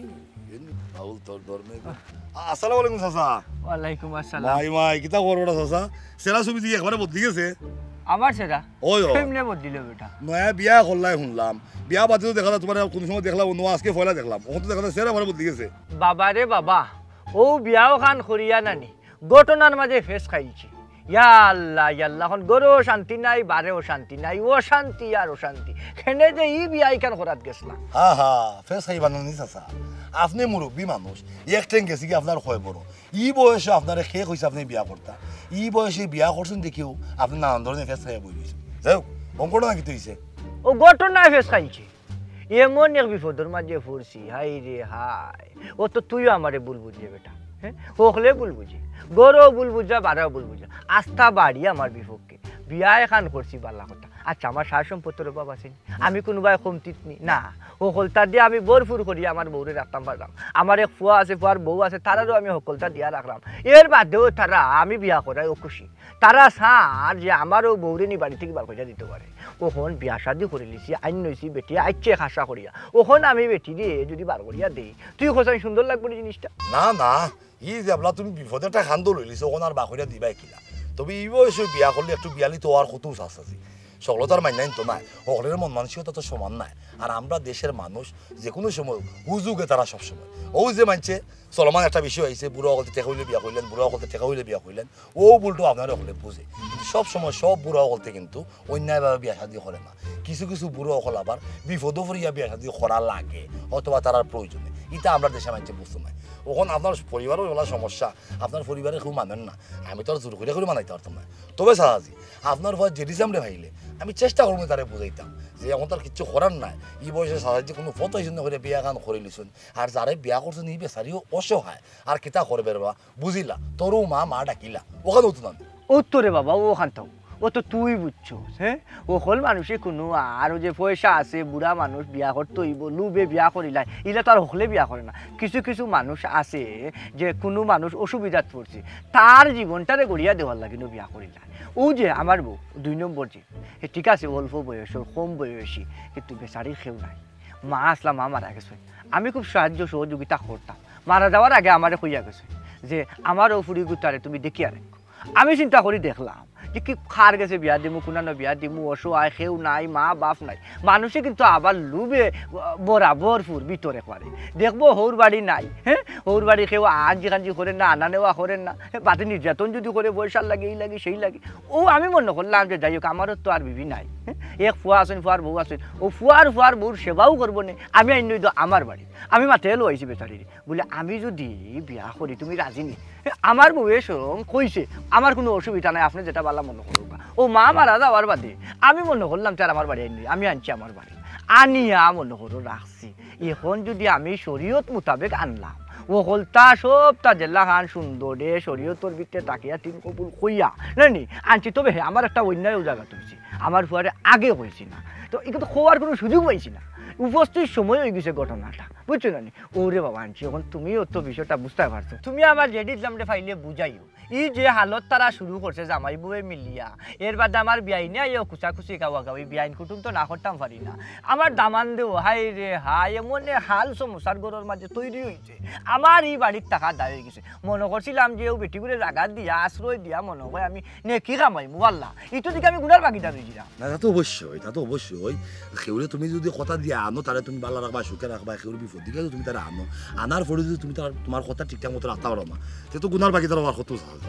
এ নিয়ে বাউল তোর ধর্মে গন্ডগোল। আসসালামু আলাইকুম চাচা। ওয়ালাইকুম আসসালাম। মাই মাই, কিতা খবর বেটা চাচা? চেহারা ছবি দেখি একবারে বদলি গেছে। আমার চেহারা? ওই, ওই। কেমনে বদলিল বেটা? নয়া বিয়া করলাই শুনলাম। বিয়া বাদে তো দেখা যায় তোমার কোন সময় দেখলাম অন্য, আজকে পয়লা দেখলাম। অখন তো দেখা যায় চেহারা একবারে বদলি গেছে। বাবা রে বাবা, ও বিয়াও খান করিয়া নানি, ঘটনার মাঝে ফেস খাইছি। ইয়া আল্লাহ, ইয়া আল্লাহ, অখন ঘরেও শান্তি নাই, বারেও শান্তি নাই, অশান্তি আর অশান্তি। কেনে যে ই বিয়া ইখান করাত গেছলা। হা হা, ফেস খাইবা না নি চাচা। আপনে মুরব্বী মানুষ, এক ঠেং গেছে গি আপনার কয় বড়। ই বয়সে আপনারে কে কইছে আপনে বিয়া করতা? ই বয়সে বিয়া করছইন দেখিও আপনে নানান ধরনের ফেস খাইয়া বই রইছইন। যাই হোক, অখন ঘটনা কিতা অইছে? ও ঘটনায় ফেস খাইছি। এমন এক বিপদর মাঝে পড়ছি, হায় রে হায়। ও তো তুইও আমারে ভুল বুঝলে বেটা। হ্যাঁ, হকলে ভুল বুঝে। ঘরেও ভুল বুঝা, বারেও ভুল বুঝা। আস্তা বাড়ি আমার বিপক্ষে। বিয়া এখান করছি বালা কথা। আচ্ছা, আমার সার সম্পত্তির অভাব আছে নি? আমি কুনুবায় কমতিত নি? না। হকলতা দিয়া আমি ভরপুর করি আমার বউরে রাখতাম পারলাম। আমার এক ফুয়া আছে, ফুয়ার বউ আছে, তারারও আমি হকলতা দিয়া রাখলাম। এর বাদেও তারা আমি বিয়া করায় অখুশি। তারা চার যে আমারও বউরে নি বাড়ি থাকি বার করিয়া দিতো পারে। অখন বিয়া শাদি করিলিছি, আইন নইছি, বেটি আইছে খাসা করিয়া। অখন আমি বেটিরে যদি বার করিয়া দেই, তুই কছাইন সুন্দর লাগবো নি জিনিসটা? না না, ই যে এবলা তুমি বিপদে একটা কান্দ লইলিছো, অখন আর বার করিয়া দিবায় কিলা? তবে ই বয়সে বিয়া করলে একটু বিয়ালি তো আর কত চাষ আছে। সকলতার মাইনাইন তো নাই, হকলের মন মানসিকতা তো সমান নাই। আর আমরা দেশের মানুষ, যে কোনো সময় হুজুগে তারা সব সময়। ও যে মানছে চলমান একটা বিষয় আইছে, বুড়া হকলতে টেকা অইলে বিয়া করলেন, বুড়া হকলতে টেকা অইলে বিয়া করলেন, ও ভুলটা আপনারা হকলে বুঝে। কিন্তু সব সময় সব বুড়া হকলতে কিন্তু অন্যায়ভাবে বিয়া শাদি করে না। কিছু কিছু বুড়া হকল আবার বিপদো পড়িয়া বিয়া শাদি করা লাগে, অথবা তারার প্রয়োজনে। ইটা আমরা দেশে মানছে বুঝতো নাই। অখন আপনার পরিবারও হলা সমস্যা, আপনার পরিবারে কেউ মানেন না। আমি তো আর জোর করিয়া করি মানাইতে পারতাম না। তবে চাচাজি, আপনার ফুয়া জেডি সামনে ভাইলে আমি চেষ্টা করবো তারে বুঝাইতাম যে অখন তার কিচ্ছু করার নাই। ই বয়সে চাচাজি কোনো ফটো হিসেবে করে বিয়া গান করে লিছুন। আর যারে বিয়া করছইন ই বেচারিও অসহায়। আর কিতা করবে রে বাবা? বুঝিলা, তোরও মা মা ডাকিলা, অখান অতো না। ও তো রে বাবা, অখান তো, ও তো তুই বুঝছস, হ্যাঁ? হকল মানুষে কুনু আর ও যে পয়সা আছে, বুড়া মানুষ বিয়া করতে অইবো, লুবে বিয়া করিলায়, ইলা তো আর হকলে বিয়া করে না। কিছু কিছু মানুষ আছে যে কুনু মানুষ অসুবিধাত পড়ছে, তার জীবনটারে গড়িয়া দেওয়ার লাগিনও বিয়া করিলায়। ও যে আমার বউ, দুই নম্বর যে, হে ঠিক আছে, অল্প বয়স, কম বয়সী, কিন্তু বেচারির কেউ নাই। মা আছলা, মা মারা গেছে। আমি খুব সাহায্য সহযোগিতা করতাম। মারা যাওয়ার আগে আমারে কইয়া গেছে যে, "আমার ও ফুড়ি গুতারে তুমি দেখিয়া রাখো।" আমি চিন্তা করি দেখলাম যে কি কার গেছে বিয়া দিমু, কুনানো বিয়া দিমু, অসহায়, কেউ নাই, মা বাপ নাই। মানুষে কিন্তু আবার লুবে বরাবর ফুর ভিতরে করে। দেখবো হউর বাড়ি নাই, হ্যাঁ, হউর বাড়ি কেউ আঞ্জি কাঞ্জি করে না, আনা নেওয়া করে না, বাদে নির্যাতন যদি করে পয়সার লাগি, এই লাগি, সেই লাগি, ও আমি মনে করলাম যে যাই হোক, আমারও তো আর বিবি নাই, হ্যাঁ, এক ফুয়া আছইন, ফুয়ার বউ আছইন, ও ফুয়ার ফুয়ার বউর সেবাও করবো নে, আমি আইন নই তো আমার বাড়ি, আমি মাতে লইছি বেচারিরে। বলে, আমি যদি বিয়া করি, তুমি রাজি নি? আমার বউয়ে স্বয়ং কইছে, আমার কুনু অসুবিধা নাই, আপনে যেটা বালা মনে করুক। ও মা মারা যাওয়ার বাদে আমি মনে করলাম, তার আমার বাড়ি আইনি, আমি আনছি আমার বাড়ি, আনিয়া মনে করো রাখছি। এখন যদি আমি শরীয়ত মোতাবেক আনলাম, ও হকলতা সবটা যেলা খান সুন্দরে শরীয়তর ভিতরে তাকিয়া তিন কবুল কইয়া, না নি, আনছি, তবে হ্যাঁ, আমার একটা অন্যায় ও জায়গা তুলছি, আমার ফুয়ারে আগে কইছি না, তো এটা তো খোয়ার কুনু সুযোগ পাইছি না, উপস্থিত সময় অই গেছে ঘটনাটা, বুঝছো না নি? ওরে বাবা, আনছি, এখন তুমিও তো বিষয়টা বুঝতে পারছো। তুমি আমার জেডি ইসলামরে ফাইলে বুঝাইও, ই যে হালত তারা শুরু করছে জামাই বউয়ে মিলিয়া, এর বাদে আমার বিয়াইনে আইও কুচাকুচি গাওয়া গাওয়ি, বিয়াইন কুটুম তো না করতাম পারি না। আমার দামান দেও, হায় রে হায়, এমন এক হাল সমস্যার ঘরর মাঝে তৈরি হইছে। আমার ই বাড়িত থাকা দায় হই গেছে। মনে করছিলাম যে ও বেটিগুরে জাগা দিয়া, আশ্রয় দিয়া মনে হয় আমি নেকি কামাইমু, আল্লাহ, ইতো দিকে আমি গুনার ভাগিদার হই গেলাম। না, তা তো অবশ্যই, তা তো অবশ্যই। কেউরে তুমি যদি কথা দিয়া আনো, তারে তুমি বালা রাখবা, সুখে রাখবা, কেউর বিপদ দিকে তুমি তারে আনো। আনার পরে যদি তুমি তার, তোমার কথা ঠিকঠাক মতো রাখতে পারো না, তে তো গুনার ভাগিদার হওয়ার কত চান্স।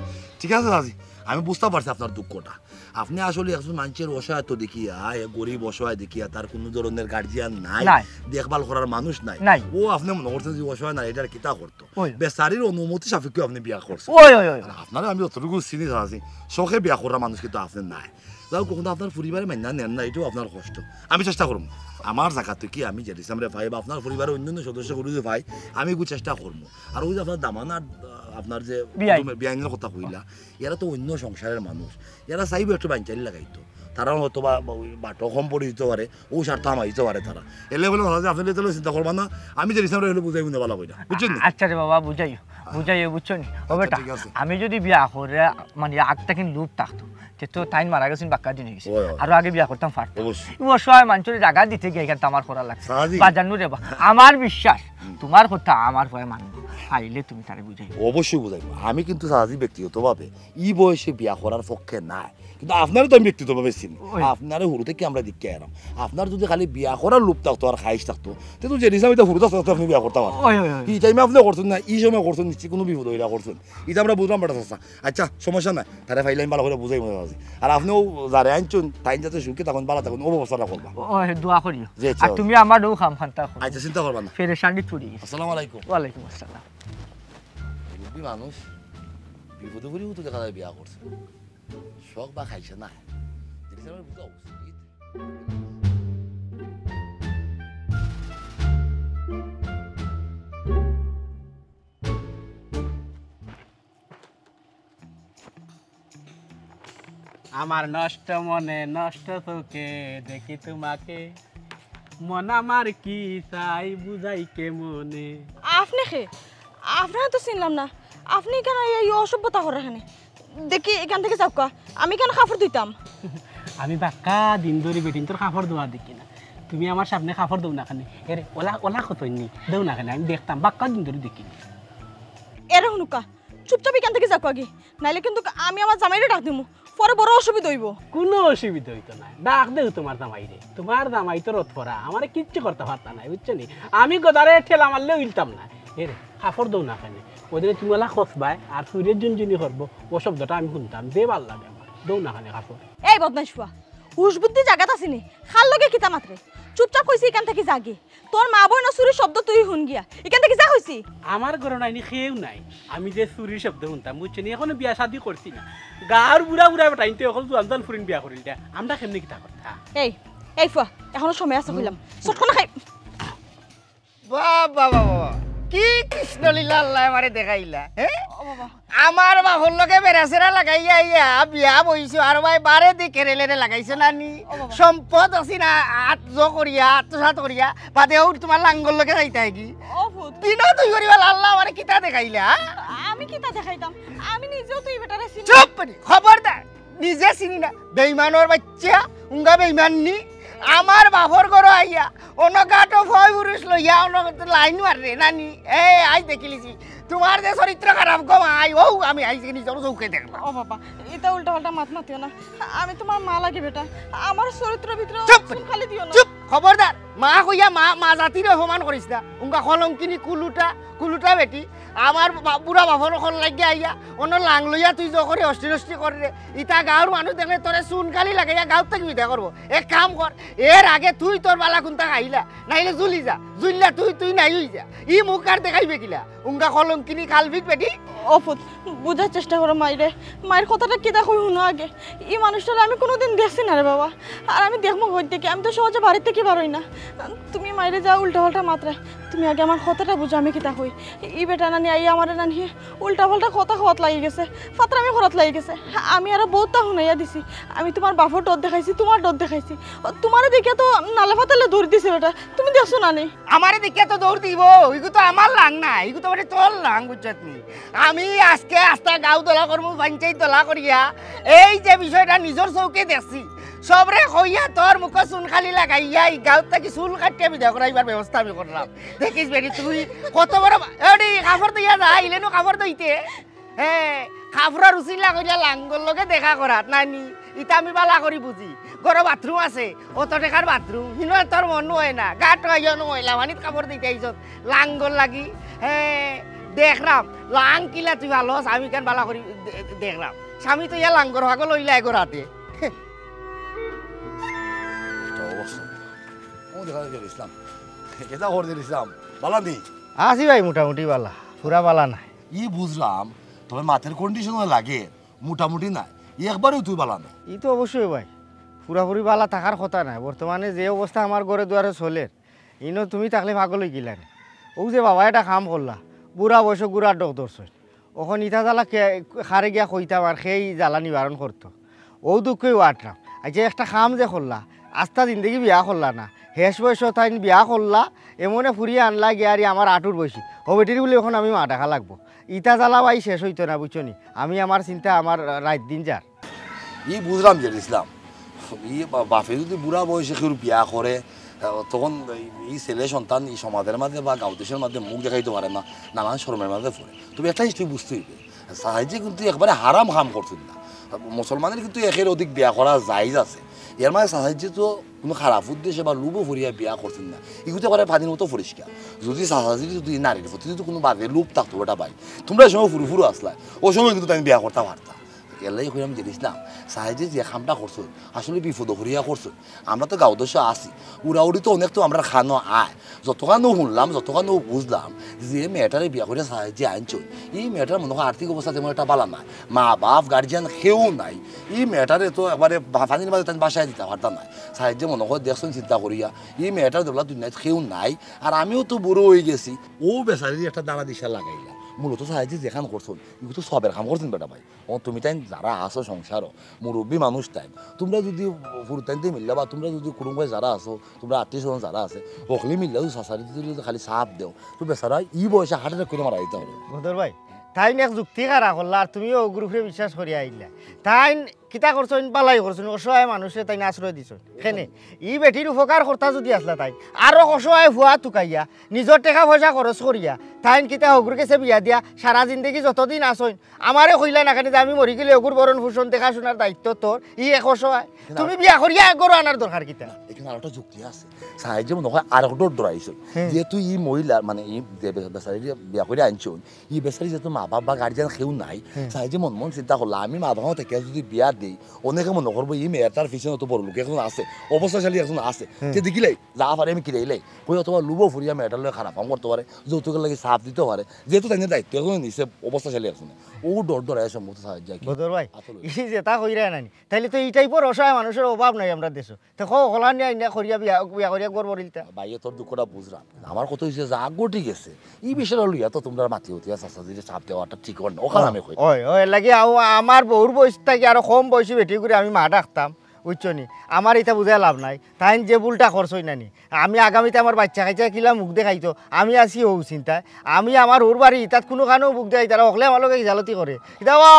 ঠিক আছে চাচাজি, আমি বুঝতে পারছি আপনার দুঃখটা। আপনে আসলে একজন মানুষের অসহায়ত্ব দেখিয়া, এ গরিব অসহায় দেখিয়া, তার কুনু ধরনের গার্জিয়ান নাই, নাই। দেখভাল করার মানুষ নাই। নাই। ও আপনে মনে করছেন যে অসহায় না, এটার কিতা করতো? ওই। বেচারির অনুমতি সাপেক্ষে আপনে বিয়া করছেন। ওই, ওই, ওই। আর আপনারে আমি অতটুকু চিনি চাচাজি, শখে বিয়া করা মানুষ কিন্তু আপনে নাই। যাও, কখনো আপনার পরিবারে মাইনা নেন না, এটাও আপনার কষ্ট। আমি চেষ্টা করমু। আমার জায়গা থাকি আমি জেডি ইসলামরে পাই বা আপনার পরিবারের অন্যান্য সদস্যগুলো যদি পাই, আমি একটু চেষ্টা করমু। আর ওই যে আপনার দামান আর, আহ, আপনার যে বিয়াইন। বিয়াইনের কথা কইলা, এরা তো অন্য সংসারের মানুষ, এরা চাইবো একটু বাইনচালি লাগাইতো। তারা হয়তো বা ওই বাটো কম পড়ে দিতে পারে, ও স্বার্থ আমার দিতে পারে তারা। এলে বলে ভালো আছে, আপনি তাহলে চিন্তা করবা না, আমি জেডি ইসলামরে হলে বুঝাই মনে ভালো কইরা, বুঝছেন নি? আচ্ছা রে বাবা, বুঝাইও, বুঝাইও, বুঝছো নি? ও আচ্ছা, বেটা, ঠিক আছে। আমি যদি বিয়া করে, মানে, আগ থাকি লোভ থাকতো, তে তো তাইন মারা গেছেন, বাক্কা দিন হয়ে গেছে। ওই, ওই। আরো আগে বিয়া করতাম পারতাম। অবশ্যই। ও অসহায় মানুষের জায়গা দিতে গিয়ে এখানে তো আমার করা লাগছে। সারাদিন। বাজার নু রে বা, আমার বিশ্বাস, তোমার কথা আমার ভয় মানবো। আইলে তুমি তারে বুঝাইও। অবশ্যই বুঝাইমু। আমি কিন্তু চাচাজি ব্যক্তিগতভাবে ই বয়সে বিয়া করার পক্ষে নায়, কিন্তু আপনারে তো আমি ব্যক্তিগতভাবে চিনি। ওই। আপনারে হুরু থাকি আমরা দেখিয়া আইরাম। আপনার যদি খালি বিয়া করার লোভ থাকতো আর খাইশ থাকতো, তে তো জেড ইসলাম ইতা হুরু থাকতে থাকতে আপনে বিয়া করতা পারতেন। ওই, ওই, ওই। ই টাইমে আপনে করছইন না, ই সময় করছইন, নিশ্চয় কুনু বিপদ অইলা করছইন। ইতা আমরা বুঝলাম বেটা চাচা। আচ্ছা, সমস্যা নাই, তারে পাইলে আমি ভালা করি বুঝাইমু চাচাজি। আর আপনেও যারে আনছইন, তাইন যাতে সুখে থাকইন, ভালা থাকইন, অউ ব্যবস্থাটা করবা। ওই, দোয়া করিও। জি, আচ্ছা। আর তুমি আমার অউ কাম খানতা করো। আচ্ছা, চিন্তা করবা না। পেরেশানিত পড়ি গেছি। আসসালামু আলাইকুম। ওয়ালাইকুম আসসালাম। মুরব্বি মানুষ, বিপদে পড়িও তো দেখা যায় বিয়া করছে। শখ বা খাইছে না। দেখছি আমার বুঝা উচিত। আমার নষ্ট মনে নষ্ট চোখে দেখি তোমাকে, মন আমার কি চাই বুঝাই কেমনে। আপনে কে? আপনারে তো চিনলাম না। আপনে কেনে এই অসভ্যতা করের কেনে? দেখি, ইখান থাকি যাউক্কা, আমি কেনে কাপড় ধুইতাম? আমি বাক্কা দিন ধরি বেটিন্তর কাপড় ধোয়া দেখি না। তুমি আমার সামনে কাপড় ধও না কেনে? এরে, অলা, অলা কতইন নি? ধও না কেনে? আমি দেখতাম, বাক্কা দিন ধরি দেখি না। এরে হুনুক্কা, চুপচাপ ইখান থাকি যাউক্কা গি, নাইলে কিন্তু আমি আমার জামাইরে ডাক দিমু, পরে বড় অসুবিধা অইবো। কুনু অসুবিধা অইতো নায়, ডাক দেও তোমার জামাইরে। তোমার জামাই তো রথ করা, আমারে কিচ্ছু করতা পারতা নায়, বুঝছো নি? আমি গদারে ঠেলা মারলেও ইলতাম না। এরে, কাপড় ধও না কেনে? ওদিনে তুমি অলা খসবায় আর চুইরে ঝুনঝুনি করবো, অউ শব্দটা আমি হুনতাম, যে ভালা লাগে আমার। ধও না কেনে কাপড়? এই বদমাইশ ফুয়া, হুশ বুদ্ধি জাগাত আছে নি? কার লগে কিতা মাতরে? চুপচাপ কইছি ইখান থাকি যা গি। তোর মা বইনর চুরির শব্দ তুই হুন গিয়া। ইখান থাকি যা কইছি। আমার ঘরো নাইনি কেউ নাই। আমি যে চুরির শব্দ হুনতাম, বুঝছো নি? এখনো বিয়া শাদি করছি না। গাঁওর বুড়া বুড়া বেটাইন্তে অকল জুয়ান জুয়ান ফুরিন বিয়া করিল দে। আমরা কেমনে কিতা করতাম? এই, এই ফুয়া, এখনো সময় আছে কইলাম। চট করি খাই। বাবা, বাবা, বাবা, কি কৃষ্ণলীলা আল্লায় আমারে দেখাইলা, হে? ও বাবা। আমার বাপর লগে বেড়াছেড়া লাগাইয়া আইয়া বিয়া বইছো, আর ভাই বারে দি কেরেলেরে লাগাইছো না নি? ও বাবা। সম্পদ আছে না, আত জো করিয়া, আত্মসাৎ করিয়া, বাদে অউ তোমার লাঙ্গর লগে যাইতায় গি? ও ফুত। দিনও তুই করিবা আল্লায় আমারে কিতা দেখাইলা? আমি কিতা দেখাইতাম? আমি নিজেও তো ই বেটারে চিনি। চুপ করি, খবরদার। নিজে চিনি না, বেইমানর বাইচ্চা, উঙ্গা বেইমান নি। আমার বাপর ঘরো আইয়া, অনো গাটো ফয় পুরুষ লইয়া, অনো লাইন মাররে, না নি? এ, আইজ দেখিলিছি, তোমার যে চরিত্র খারাপ গো মাই, অউ আমি আইজ নিজর চউখে দেখলাম। ও বাবা, ইতা উল্টা পাল্টা মাত মাতিও না। আমি তোমার মা লাগি বেটা, আমার চরিত্র ভিতরে চুপ! চুন খালি দিও না। চুপ! খবরদার! মা কইয়া মা, মা জাতিরে অপমান করিস না। উঙ্গা কলঙ্কিনী কুলুটা, কুলুটা বেটি। আমার বা-, বুড়া বাপর অকল লাগিয়া আইয়া, অনো লাং লইয়া তুই জো করি অষ্টি নষ্টি কররে। ইতা গাঁওর মানুষ দেখলে তোরে চুন কালি লাগাইয়া গাঁওর থাকি বিদায় করবো। এক কাম কর, এর আগে তুই তোর বালা কুন্তা খাইলা, নাইলে জুলি যা, জুললা তুই, তুই নাই অই যা। ই মুখ আর দেখাইবে কিলা? উঙ্গা কলঙ্কিনী কালভিক বেটি। ও ফুত, বুঝার চেষ্টা করো মাইরে। মাইর কথাটা কিতা কই হুনো আগে। ই মানুষটারে আমি কুনুদিন দেখছি না রে বাবা। আর আমি দেখমু কই থাকি, আমি তো সহজে বাড়িত থাকি বারই না। তুমি মাইরে যা উল্টা পাল্টা মাতরে। তুমি আগে আমার কথাটা বুঝো, আমি কিতা কই। ই বেটা নানি আইয়া আমারে নানি উল্টা পাল্টা কথা কওয়াত লাগি গেছে, ফাতরামি করাত লাগি গেছে। আমি আরো বউততা হুনাইয়া দিছি। আমি তোমার বাপর ডর দেখাইছি, তোমার ডর দেখাইছি। তোমারে দেখিয়া তো নালে ফাতালে দৌড় দিছে বেটা, তুমি দেখছো না নি? আমারে দেখিয়া তো দৌড় দিবো, ইগু তো আমার লাং না, ইগু তো মানে তোর লাং, বুঝছত নি? আমি আজকে আস্তা গাঁও দলা করমু, পঞ্চায়েত দলা করিয়া, এই যে বিষয়টা নিজর চউখে দেখছি, সবরে কইয়া তোর মুখো চুন কালি লাগাইয়া ই গাঁওত থাকি চুল কাটিয়া বিদায় করাইবার ব্যবস্থা আমি করলাম। দেখিস বেটি তুই কত বড় বা-, এডি কাপড় ধইয়া যা, ইলেনু কাপড় ধইতে। হে, কাপড়র উছিলা করিয়া লাঙ্গর লগে দেখা করাত, নানি? ইতা আমি বালা করি বুঝি। ঘরো বাথরুম আছে, অত টেকার বাথরুম, হিনো তোর মনো অয় না, গাটো আইয়া অনো ময়লা পানিত কাপড় ধইতে আইছত, লাঙ্গর লাগি। হে, দেখরাম, লাং কিলা তুই ভালো আছ, আমি কেন বালা করি দে-, দেখরাম। স্বামী তো ইয়া লাঙ্গর পাগল অইলা এগো রাতে। একটা অবস্থা। ও দেখা যাচ্ছে ইসলাম। এটা খবর দিল ইসলাম। বালা নি? আছি ভাই, মোটামুটি বালা। পুরা বালা না। ই বুঝলাম, তবে মাথার কন্ডিশন লাগে, মোটামুটি না। ই একবারেও তুই বালা না। ই তো অবশ্যই ভাই। পুরাপুরি বালা থাকার কথা নায়। বর্তমানে যে অবস্থা আমার ঘরে দুয়ারে চলের, ইনো তুমি থাকলে পাগল অই গেলায় নি। অউ যে বাবা একটা কাম করলা, বুড়া বয়সো গুড়ার ডগ ধরছইন। অখন ইতা জ্বালা কে, কারে গিয়া কইতাম আর কে ই জ্বালা নিবারণ করতো। অউ দুঃখেউ আটরাম। আচ্ছা, একটা কাম যে করলা, আস্তা জিন্দেগি বিয়া করলা না, শেষ বয়সো তাইন বিয়া করলা, এমনে ফুরিয়ে আনলা গিয়া আর ই আমার আটুর বয়সী। ও বেটির বুলি অখন আমি মা ডাকা লাগবো। ইতা জ্বালা ভাই শেষ অইতো না, বুঝছো নি? আমি আমার চিন্তা আমার রাইত দিন যার। ই বুঝলাম যে ইসলাম, ই বা-, বাপে যদি বুড়া বয়সে কেউ বিয়া করে, তখন এই, এই ছেলে সন্তান এই সমাজের মাঝে বা গাঁও দেশের মাঝে মুখ দেখাইতো পারে না, নানান শরমের মাঝে পড়ে। তবে একটা জিনিস তুমি বুঝতে হইবে, চাচাইয়ে কিন্তু একবারে হারাম কাম করছইন না। মুসলমানের কিন্তু একের অধিক বিয়া করা জায়েজ আছে। এর মাঝে চাচাইয়ে তো কোনো খারাপ উদ্দেশ্যে বা লোভে পড়িয়া বিয়া করছইন না। ইগু তো একবারে পানির মতো পরিষ্কার। যদি চাচাইর যদি নারীর প্রতি যদি কোনো বাজে লোভ থাকতো বেটা ভাই, তোমরা এই সময় ফুরু ফুরু আসলায়, ও সময় কিন্তু তাইন বিয়া করতা পারতা। এর লাগি কইরাম যে ইসলাম, চাচাইয়ে যে কামটা করছইন, আসলে বিপদো পড়িয়া করছইন। আমরা তো গাঁও দেশো আছি, উড়াউড়ি তো অনেক তো আমরার কানো আয়। যতখানও হুনলাম, যতখানও বুঝলাম, যে মেয়েটারে বিয়া করিয়া চাচাইয়ে আনছইন, ই মেয়েটার মনে হয় আর্থিক অবস্থা তেমন একটা ভালা নায়। মা বাপ, গার্জিয়ান কেউ নাই। ই মেয়েটারে তো একবারে বা-, পানির মাঝে তাইন ভাসাইয়া দিতা পারতা নায়। চাচাইয়ে মনে হয় দেখছইন চিন্তা করিয়া, ই মেয়েটার দেবলা দুনিয়াত কেউ নাই, আর আমিও তো বুড়া অইগেছি। ও বেচারির একটা দানা দিশা লাগাইলা। মূলত চাচাইয়ে যেখান করছইন, ইগু তো সবের কাম করছইন বেটা ভাই। ও তুমি তাইন যারা আছো সংসারো, মুরব্বি মানুষ তাইন, তোমরা যদি ফুরুতাইন্তে মিল্লা বা তোমরা যদি কুটুম ভাই যারা আছো, তোমরা আত্মীয় স্বজন যারা আছে, হকলে মিল্লা যদি চাচাইরে যদি খালি চাপ দেও, তো বেচারা ই বয়সে heart attack করি মারা যাইতা পারে। বদর ভাই, তাইন এক যুক্তি খাড়া করলা, আর তুমিও অগুর উপরে বিশ্বাস করিয়া আইলা। তাইন কিতা করছইন, ভালাই করছইন, অসহায় মানুষরে তাইন আশ্রয় দিছইন। কেনে, ই বেটির উপকার করতা যদি আসলা তাইন, আরো অসহায় ফুয়া তুকাইয়া, নিজর টেকা পয়সা খরচ করিয়া, তাইন কিতা অগুর গেছে বিয়া দিয়া সারা জিন্দেগি যতদিন আছইন, আমারে কইলা না কেনে যে আমি মরি গেলে অগুর ভরণ পোষণ দেখাশোনার দায়িত্ব তোর, ই এক অসহায়। না। তুমি বিয়া করিয়া এক ঘরো আনার দরকার কিতা? না, এখানে আরো একটা যুক্তি আছে। চাচাইয়ে মনে হয় আরো ডর ডরাইছইন। হুম। যেহেতু ই মহিলা, মানে, ই যে বে-, বেচারিরে বিয়া করিয়া আনছইন, ই বেচারি যেহেতু মা বাপ বা গার্জিয়ান কেউ নাই, হুম। চাচাইয়ে মন মন চিন্তা করলা, আমি মা বাপ থাকি যদি বিয়া দেই, অনেকে মনে করবো ই মেয়েটার পিছনে তো বড় লোক একজন আছে, অবস্থাশালী একজন আছে। হুম। তে দেখিলাই, যা পারে আমি কিরাইলাই। কই অথবা লোভো পড়িয়া মেয়েটার লগে খারাপ কাম করতে পারে, যৌতুকের লাগি চাপ দিতে পারে, যেহেতু তাইন দায়িত্ব একজনে নিছে, অবস্থাশালী একজনে। ও ডর ডরাইয়া সম্ভবত চাচাইয়ে কি বদর ভাই, আসলে। ই যেটা কইরা নানি, তাইলে তো ই টাইপর অসহায় মানুষর অভাব নাই আমরার দেশো। তে কও, হকলখান নিয়া আইনা করিয়া বিয়া, বিয়া করিয়া ঘর ভরিলতা। ভাইয়ে, তোর দুঃখটা বুঝলাম। আমার কথা অইছে, যা ঘটি গেছে, ই বিষয়টা লইয়া তো তোমরা মাতি উঠিয়া চাচাইরে চাপ দেওয়াটা ঠিক অয় না। ওখানে আমি কই। ওই, ওই, লাগি আও-, আমার বউর বয়স থাকি আরো কম বয়সী বেটি করি আমি মা ডাকতাম, বুঝছো নি? আমার ইটা বুঝাই লাভ নাই। তাইন যে ভুলটা করছইন নানি, আমি আগামীতে আমার বাইচ্চা কাইচ্চা কিলা মুখ দেখাইতো, আমি আছি অউ চিন্তায়। আমি আমার হউর বাড়ি ইতাত কুনুখানো মুখ দেখাইতারা, হকলে আমার লগে জালতি করে। ইতা ওয়া,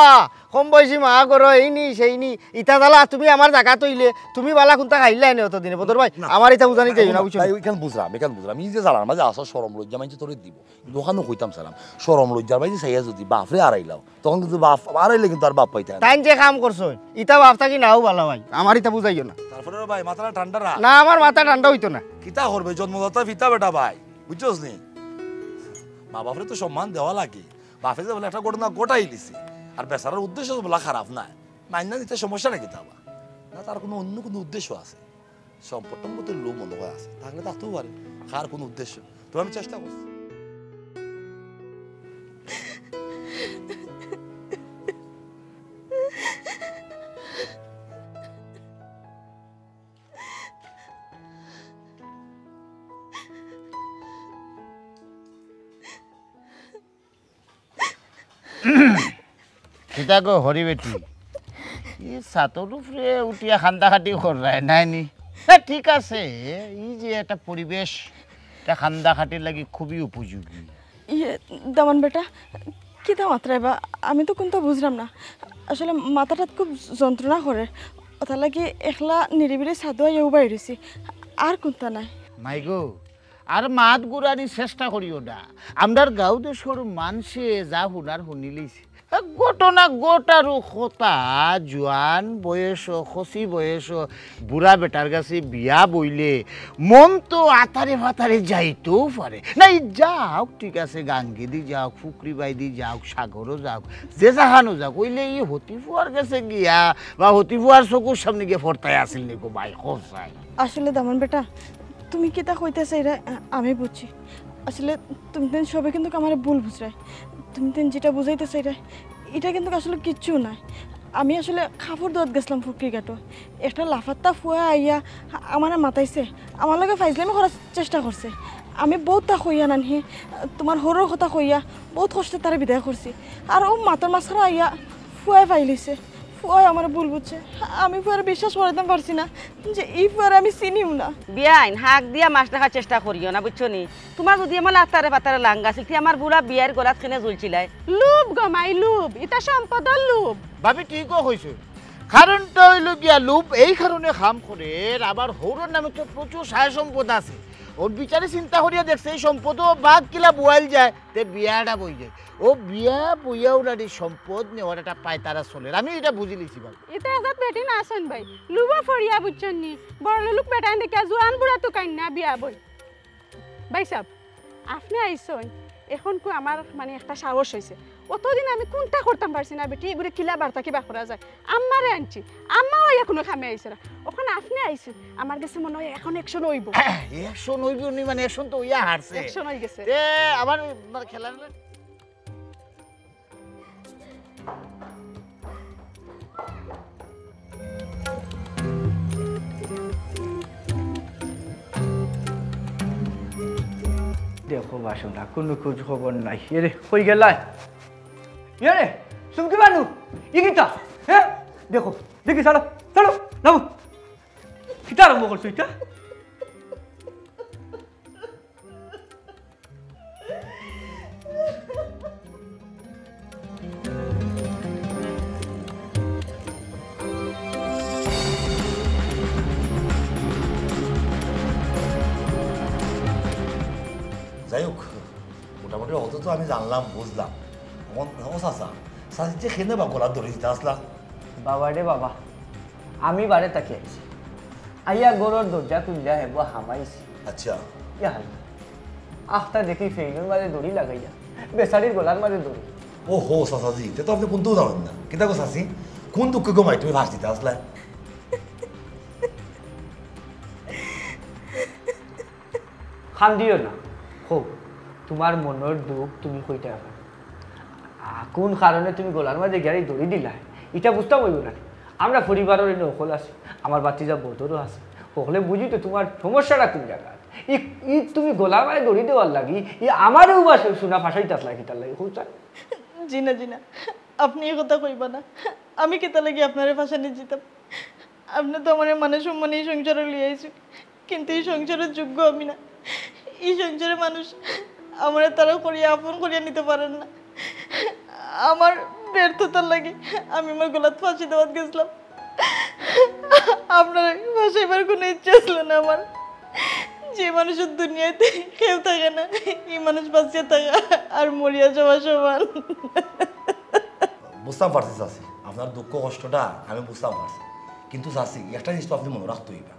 কম বয়সী মা করো, এই নি, সেই নি, ইতা জ্বালা তুমি আমার জাগাত অইলে, তুমি ভালা কুনতা খাইলায় নে অতদিনে, বদর ভাই, না। আমার ইতা বুঝানি যাইও না, বুঝছো? ভাই, ইখান বুঝলাম, ইখান বুঝলাম। ই যে জ্বালার মাঝে আছো, শরম লজ্জা মানষে তোরে দিব। কিন্তু ওখানো কইতাম সালাম, শরম লজ্জার মাঝে চাইয়া যদি বাপরে আড়াইলাও, তখন কিন্তু বাপ আড়াইলে কিন্তু আর বাপ পাইতায় না। তাইন যে কাম করছইন, ইতা বাপ থাকি নাও ভালা ভাই, আমার ইতা বুঝাইও না। তারপরে রে ভাই, মাথাটা ঠান্ডা রাখ। না, আমার মাথা ঠান্ডা অইতো না। কিতা করবে, জন্মদাতা পিতা বেটা ভাই, বুঝছস নি? মা বাপরে তো সম্মান দেওয়া লাগে। বাপে যে বলে একটা ঘটনা ঘটাই দিছে, আর বেচারার উদ্দেশ্য তো বলা খারাপ নায়, মাইনা দিতে সমস্যা নাকি তা আবার? না, তার কোনো অন্য কোনো উদ্দেশ্য আছে। সম্পদ সম্পত্তির লোভ মনে হয় আছে, থাকলে থাকতেও পারে। কার কোন উদ্দেশ্য? তো আমি চেষ্টা করছি। কিতা গো হরি বেটি, ই ছাতর উপরে উঠিয়া কান্দাকাটি কররায় নায় নি? না, ঠিক আছে, ই যে একটা পরিবেশ, ইটা কান্দাকাটির লাগি খুবই উপযোগী। ইয়ে, দামান বেটা, কিতা মাতরায় বা? আমি তো কুন্তা বুঝরাম না। আসলে মাথাটাত খুব যন্ত্রণা করে। অতার লাগি একলা নিরিবিলি ছাদো আইয়া উবাই রইছি। আর কুন্তা নায়। মাই গো, আর মাত ঘুরানির চেষ্টা করিও না। আমরার গাঁও দেশর মানষে যা হুনার হুনিলিছে। ঘটনা ঘটারও কথা, জোয়ান বয়স, কচি বয়স, বুড়া বেটার গেছে বিয়া বইলে মন তো আতারে ফাতারে যাইতেও পারে। না, ই যাউক, ঠিক আছে, গাঙ্গেদি যাউক, ফুকরি বাইদি যাউক, সাগরো যাউক, যে জাগানো যাউক, অইলে ই হতি ফুয়ার গেছে গিয়া বা হতি ফুয়ার চকুর সামনে গিয়া ফরতায় আছিল নি গো ভাই, কও চাই। আসলে দামান বেটা, তুমি কিতা কইতায় চাইরায়, আ-, আমি বুঝছি। আসলে তুমি তাইন সবে কিন্তু আমারে ভুল বুঝরায়। তুমি তাইন যেটা বুঝাইতায় চাইরায়, ইটা কিন্তু আসলে কিচ্ছু নায়। আমি আসলে কাপড় ধোয়াত গেছলাম ফকিরঘাটো। একটা লাফাত্তা ফুয়া আইয়া আমারে মাতাইছে, আমার লগে ফাইজলামি করার চেষ্টা করছে। আমি বউততা কইয়া নানহি, তুমার হউরর কথা কইয়া বউত কষ্টে তারে বিদায় করছি। আর অউ মাতর মাঝখানো আইয়া ফুয়ায় পাইলিছে। ফুয়ায় আমারে ভুল বুঝছে। আমি ফুয়ারে বিশ্বাস করাইতাম পারছি না যে ই ফুয়ারে আমি চিনিও না। বিয়াইন, হাক দিয়া মাছ দেখার চেষ্টা করিও না, বুঝছো নি? তুমার যুদি এমন আতারে পাতারে লাঙ্গা আছিল, তে আমার বুড়া বিয়াইর গলাত কেনে ঝুলছিলায়? লোভ গো মাই, লোভ। ইতা সম্পদর লোভ। ভাবি ঠিকও কইছো। কারণটা অইলো গিয়া লোভ এই কারণে কাম করের, আবার হউরর নামে তো প্রচুর সয় সম্পদ আছে। অউ বিচারে চিন্তা করিয়া দেখছে এই সম্পদও ভাগ কিলা বওয়াইল যায়, তে বিয়াটা বই যায়। অউ বিয়া বইয়া ওলার এই সম্পদ নেওয়ার একটা পায়তারা চলের, আমি ইটা বুঝিলিছি ভাই। ইতা এজাত বেটি না আছইন ভাই, লোভো পড়িয়া বুঝছইন নি, বড়লোক বেটাইন দেখিয়া জোয়ান বুড়া তুকাইন না বিয়া বই। ভাইসাব, আপনে আইছইন, অখনকু আমার মানে একটা সাহস অইছে। অতদিন আমি কুনটা করতাম পারছি না বেটি, ইগুরে কিলা বার্তা কিবা করা যায়। আম্মারে আনছি, আম্মাও অইয়া কুনু কামে আইছে না। অখন আপনে আইছইন, আমার গেছে মনো অয় অখন action অইবো। Action অইবো নি মানে, action তো অইয়া হারছে। Action অইগেছে। তে আবার মানে খেলা দেখো বাসনা, কুনু খোঁজ খবর নাই। এরে, কই গেলায়? এরে, চুমকি বানু, ই কিতা? হে? দেখো, দেখি, ছাড়ো, ছাড়ো, নামো। কিতা আরম্ভ করছো ইটা? যাই হোক, মোটামুটি অত তো আমি জানলাম, বুঝলাম। অখন, ও চাচা, চাচি যে কেনে বা গলাত দড়ি দিতা আছলা? বাবা রে বাবা, আমি বারে থাকি আইছি। আইয়া ঘরর দরজা খুলিয়া হেবো হামাইছি। আচ্ছা। ইয়া হাই। আখতা দেখি ফেইনর মাঝে দড়ি লাগাইয়া, বেচারির গলার মাঝে দড়ি। ও হো, চাচাজি, তে তো আপনে কুন্তাউ জানইন না। কিতা গো চাচি, কুন দুঃখে গো মাই তুমি ফাঁস দিতা আছলা? কান্দিও না, কও, তুমার মনর দুঃখ তুমি কইতায় পারো। আ, কুন কারণে তুমি গলার মাঝে গিয়া দড়ি দিলায়, ইটা বুঝতাম অইবো না। আমরা পরিবারর ইনো হকল আছি, আমার ভাতিজা বদরও আছে, হকলে বুঝি তো তুমার সমস্যাটা কুন জাগাত। ই, ই তুমি গলার মাঝে দড়ি দেওয়ার লাগি, ই আমারেও বা শু-, শুনা ফাঁসাইতায় আছলা কিতার লাগি, কও চাই? জি না, জি না, আপনে ই কথা কইবা না। আমি কিতার লাগি আপনারে ফাঁসানি যিতাম? আপনে তো আমারে মানে সম্মানে ই সংসারো লইয়া আইছইন, কিন্তু ই সংসারর যোগ্য আমি না। ই সংসারে মানুষ আমারে তারা করিয়া আপন করিয়া নিতা পারইন না। আমার ব্যর্থতার লাগি আমি আমার গলাত ফাঁসি দেওয়াত গেছলাম। আপনারে ফাঁসাইবার কুনু ইচ্ছা ছিল না আমার। যে মানুষর দুনিয়াত কেউ থাকে না, ই মানুষ বাঁচিয়া থাকা আর মরিয়া যাওয়া সমান। বুঝতাম পারছি চাচি, আপনার দুঃখ কষ্টটা আমি বুঝতাম পারছি, কিন্তু চাচি, একটা জিনিস তো আপনে মনো রাখতা অইবা,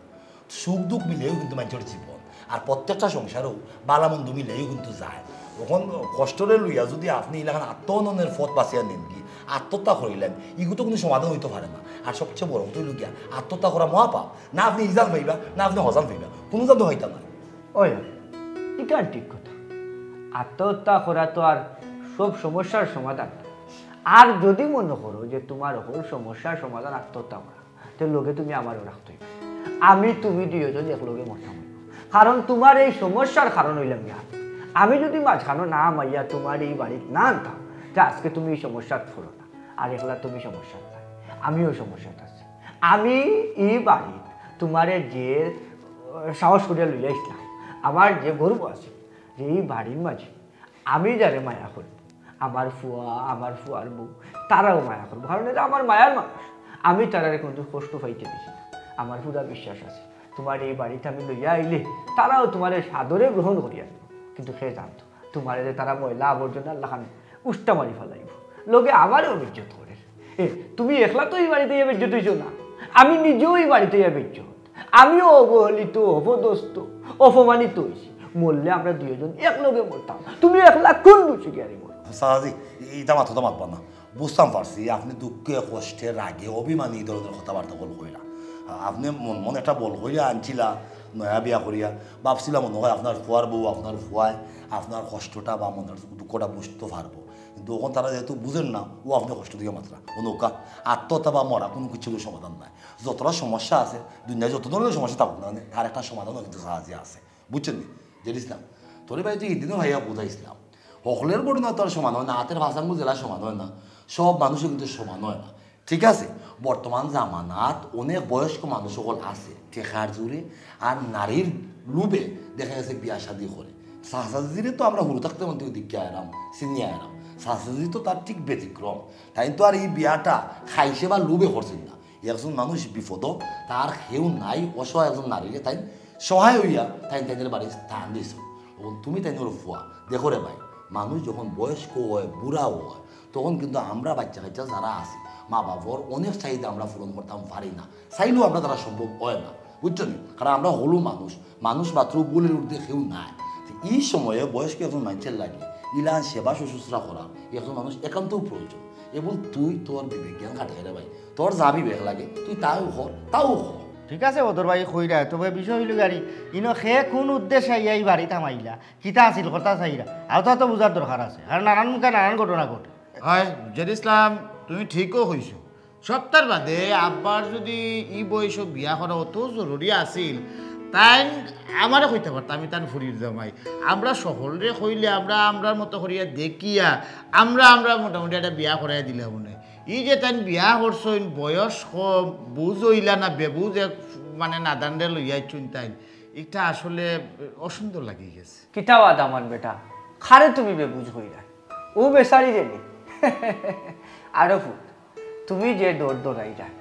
সুখ দুঃখ মিলেউ কিন্তু মানষর জীবন, আর প্রত্যেকটা সংসারও ভালা মন্দ মিলেউ কিন্তু যায়। অখন কষ্টরে লইয়া যুদি আপনে ইলাখান আত্মহননর পথ বাছিয়া নেইন কি, আত্মহত্যা করিলাইন, ইগু তো কুনু সমাধান অইতো পারে না। আর সবচেয়ে বড় কথা অইলো গিয়া, আত্মহত্যা করা মহাপাপ। না আপনে ইজান পাইবা, না আপনে হজান পাইবা, কুনুজান তো পাইতা নায়। ওই, ইখান ঠিক কথা। আত্মহত্যা করা তো আর সব সমস্যার সমাধান না। আর যুদি মনো করো যে তুমার হকল সমস্যার সমাধান আত্মহত্যা করা, তে লগে তুমি আমারেও রাখতা অইবো। আমি তুমি দুইওজন একলগে মরতাম অইবো। কারণ তুমার এই সমস্যার কারণ অইলাম গিয়া আমি। আমি যুদি মাঝখানো না হামাইয়া তুমারে ই বাড়িত না আনতাম, তে আজকে তুমি ই সমস্যাত পড়ো না। আর একলা তুমি সমস্যাত নাই, আমিও সমস্যাত আছি। আমি ই বাড়িত তুমারে যে, আহ, সাহস করিয়া লইয়া আইছলাম, আমার যে গর্ব আছে যে ই বাড়ির মাঝে আমি যারে মায়া করি, আমার ফুয়া, আমার ফুয়ার বউ, তারাও মায়া করবো, কারণ এরা আমার মায়ার মানুষ। আমি তারারে কুনু কষ্ট পাইতে দিছি না। আমার পুরা বিশ্বাস আছে, তুমারে ই বাড়িত আমি লইয়া আইলে তারাও তুমারে সাদরে গ্রহণ করিয়া নিবো। কিন্তু কে জানতো, তুমারে যে তারা ময়লা আবর্জনার লাখান উষ্টা মারি ফালাইবো, লগে আমারেও বেইজ্জত করের। এ, তুমি একলা তো ই বাড়িত আইয়া বেইজ্জত অইছো না, আমি নিজেও ই বাড়িত আইয়া বেইজ্জত। আমিও অবহেলিত, অপদস্থ, অপমানিত অইছি। মরলে আমরা দুইওজন একলগে মরতাম। তুমি একলা কুন দুষে গিয়া রে মরো? চাচাজি, ইতা মাততা মাতবা না। বুঝতাম পারছি, আপনে দুঃখে, কষ্টে, রাগে, অভিমানে ই ধরনর কথাবার্তা বল কইরা। আপনে মন মন একটা বল কইরা আনছিলা, নয়া বিয়া করিয়া। ভাবছিলা মনো অয় আপনার ফুয়ার বউ, আপনার ফুয়ায় আপনার কষ্টটা বা মনর দুঃখটা বুঝতো পারবো। কিন্তু অখন তারা যেহেতু বুঝের না, অউ আপনে কষ্ট দিয়া মাতরা। অউ নৌকা, আত্মহত্যা বা মরা কুনু কিচ্ছুর সমাধান নায়। যতটা সমস্যা আছে, দুনিয়াত যত ধরনর সমস্যা থাকুক না কেনে, তার একটা সমাধানও কিন্তু চাচাজি আছে। বুঝছইন নি? জেড ইসলাম, তোরে ভাই তুই হিদিনও ভাইয়া বুঝাইছলাম। হকলর ঘটনা তো আর সমান অয় না, আতর পাঁচ আঙ্গুল যেলা সমান অয় না, সব মানুষও কিন্তু সমান অয় না। ঠিক আছে, বর্তমান জামানাত অনেক বয়স্ক মানুষ অকল আছে, টেকার জোরে আর নারীর লোভে দেখা গেছে বিয়া শাদি করে। চাচাজিরে তো আমরা হুরু থাকতে মন থাকি দেখিয়া আইরাম, চিনিয়া আইরাম। চাচাজি তো তার ঠিক ব্যতিক্রম। তাইন তো আর ই বিয়াটা খাইশে বা লোভে করছইন না, একজন মানুষ বিপদ, তার কেউ নাই, অসহায় একজন নারীরে তাইন সহায় অইয়া তাইন তাইনের বাড়ি স্থান দিছইন। অখন তুমি তাইনর ফুয়া, দেখো রে ভাই, মানুষ যখন বয়স্ক অয়, বুড়া অয়, তখন কিন্তু আমরা বাচ্চা কাচ্চা যারা আছি, মা বাবার অনেক চাহিদা আমরা পূরণ করতাম পারি না, চাইলেও আমরা তারা সম্ভব অয় না, বুঝছো নি? কারণ আমরা হকলউ মানুষ, মানুষ মাত্র ভুল অইলে উঠতে কেউ নাই। তো এই সময়ে বয়স্ক একজন মানুষর লাগি ইলান সেবা শুশ্রূষা করা একজন মানুষ একান্ত প্রয়োজন। এবং তুই তোর বিবেক জ্ঞান খাটাই রে ভাই, তোর যা বিবেক লাগে তুই তাও কর, তাও কর। ঠিক আছে বদর ভাই, কইরা, তবে বিষয় অইলো গাড়ি, ইনো কে কোন উদ্দেশ্যে আইয়া এই বাড়িত হামাইলা, কিতা আছিল কথা চাইরা, আর তো তো বুঝার দরকার আছে, আর নানান মুখে নানান ঘটনা ঘটে। হয় জের ইসলাম, তুমি ঠিকও কইছো। সপ্তাহ বাদে আব্বার যদি ই বয়সো বিয়া করা অত জরুরি আছিল, তাইন আমারে কইতা পারতা, আমি তান ফুরির জামাই। আমরা সকলরে কইলে আমরা আমরার মতো করিয়া দেখিয়া আমরা আমরা মোটামুটি একটা বিয়া করাই দিলাম মনে। ই যে তাইন বিয়া করছইন, বয়স কম, বুঝ অইলা না, বেবুঝ এক মানে নাদানরে লইয়া আইছইন তাইন, এটা আসলে অসুন্দর লাগি গেছে। কিতা বা দামান বেটা, কারে তুমি বেবুঝ কইরায়? ও বেচারিরে নি? আরো ফুত, তুমি যে ডর ডরাইরায়,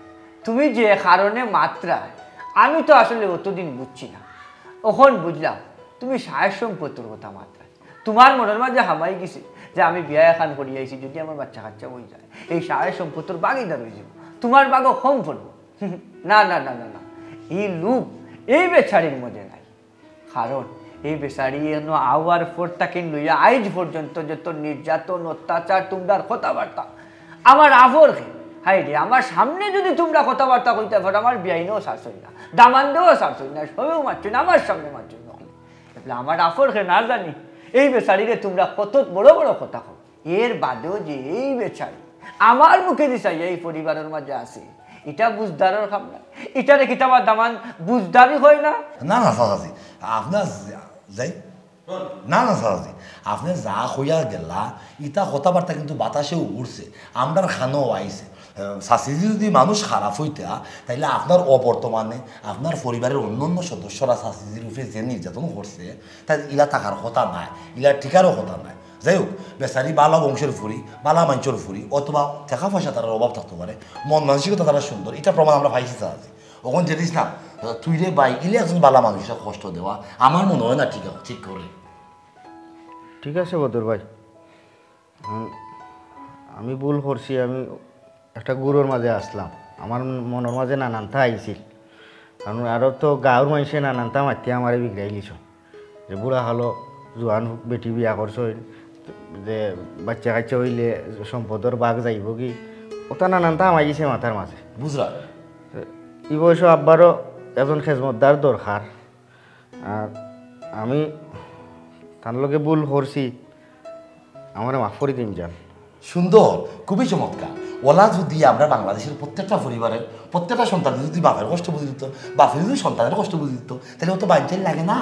তুমি যে কারণে মাতরায়, আমি তো আসলে অতদিন বুঝছি না। অখন বুঝলাম, তুমি সয় সম্পত্তির কথা মাতরায়। তুমার মনর মাঝে হামাই গেছে যে আমি বিয়া এখান করি আইছি, যদি আমার বাচ্চা কাচ্চা অই যায়, এই সয় সম্পত্তির ভাগিদার অই যাইমু, তুমার ভাগো কম পড়বো। না, না, না, না, না, ই লোভ এই বেচারির মধ্যে নাই। কারণ এই বেচারি এনো আওয়ার পর থাকি লইয়া আইজ পর্যন্ত যত নির্যাতন, অত্যাচার, তুমরার কথাবার্তা, আমার আফর খে, হায় রে, আমার সামনে যদি তুমরা কথাবার্তা কইতা পারো, আমার বিয়াইনেও ছাড়ছইন না, দামান্দেও ছাড়ছইন না, সবেও মাতছইন, আমার সামনে মাতছইন না। এগুলা আমার আফর খে না জানি, এই বেচারিরে তুমরা কত বড় বড় কথা কও। এর বাদেও যে এই বেচারি আমার মুখে দিশাইয়া এই পরিবারর মাঝে আছে, ইটা বুঝদারর কাম না। ইটারে কিতা বা দামান বুঝদারি কয় না? না, না, চাচাজি, আপনার যাই, না, না, চাচাজি, আপনে যা কইয়া গেলা, ইতা কথাবার্তা কিন্তু বাতাসেও উড়ছে, আমরার কানো আইছে। আহ, চাচিজি যদি মানুষ খারাপ অইতা, তাইলে আপনার অবর্তমানে আপনার পরিবারের অন্যান্য সদস্যরা চাচিজির উপরে যে নির্যাতন করছে, তাই ইলা থাকার কথা নায়, ইলা টিকারও কথা নায়। যাই হোক, বেচারি বালা বংশর ফুরি, বালা মানষর ফুরি, অথবা টেকা পয়সা তারার অভাব থাকতো পারে, মন মানসিকতা তারার সুন্দর, ইটা প্রমাণ আমরা পাইছি চাচাজি। অখন জের ইসলাম, তুই রে ভাই, ইলে একজন বালা মানুষরে কষ্ট দেওয়া আমার মনে অয় না ঠিক, ঠিক করে। ঠিক আছে বদর ভাই, হুম, আমি ভুল করছি, আমি একটা গুরুর মাঝে আসলাম, আমার মনর মাঝে নানানতা আইছিল, কারণ আরো তো গাঁওর মানষে নানানতা মাতিয়া আমারে বিগড়াইলিছইন, যে বুড়া কালো জোয়ান বেটি বিয়া করছইন, যে বাচ্চা কাচ্চা অইলে সম্পদর ভাগ যাইবোগি, অতা নানানতা হামাই গেছে মাথার মাঝে। বুঝরা? ই বয়সো আব্বারও একজন খেজমতদার দরকার। আর আমি তান লগে ভুল করছি, আমারে মাফ করি দিন যান। সুন্দর, খুবই চমৎকার। অলা যদি আমরা বাংলাদেশের প্রত্যেকটা পরিবারের প্রত্যেকটা সন্তান যদি বাপের কষ্ট বুঝি দিত, বাপে যদি সন্তানের কষ্ট বুঝি দিত, তাইলে অত বাইঞ্চাইল লাগে না।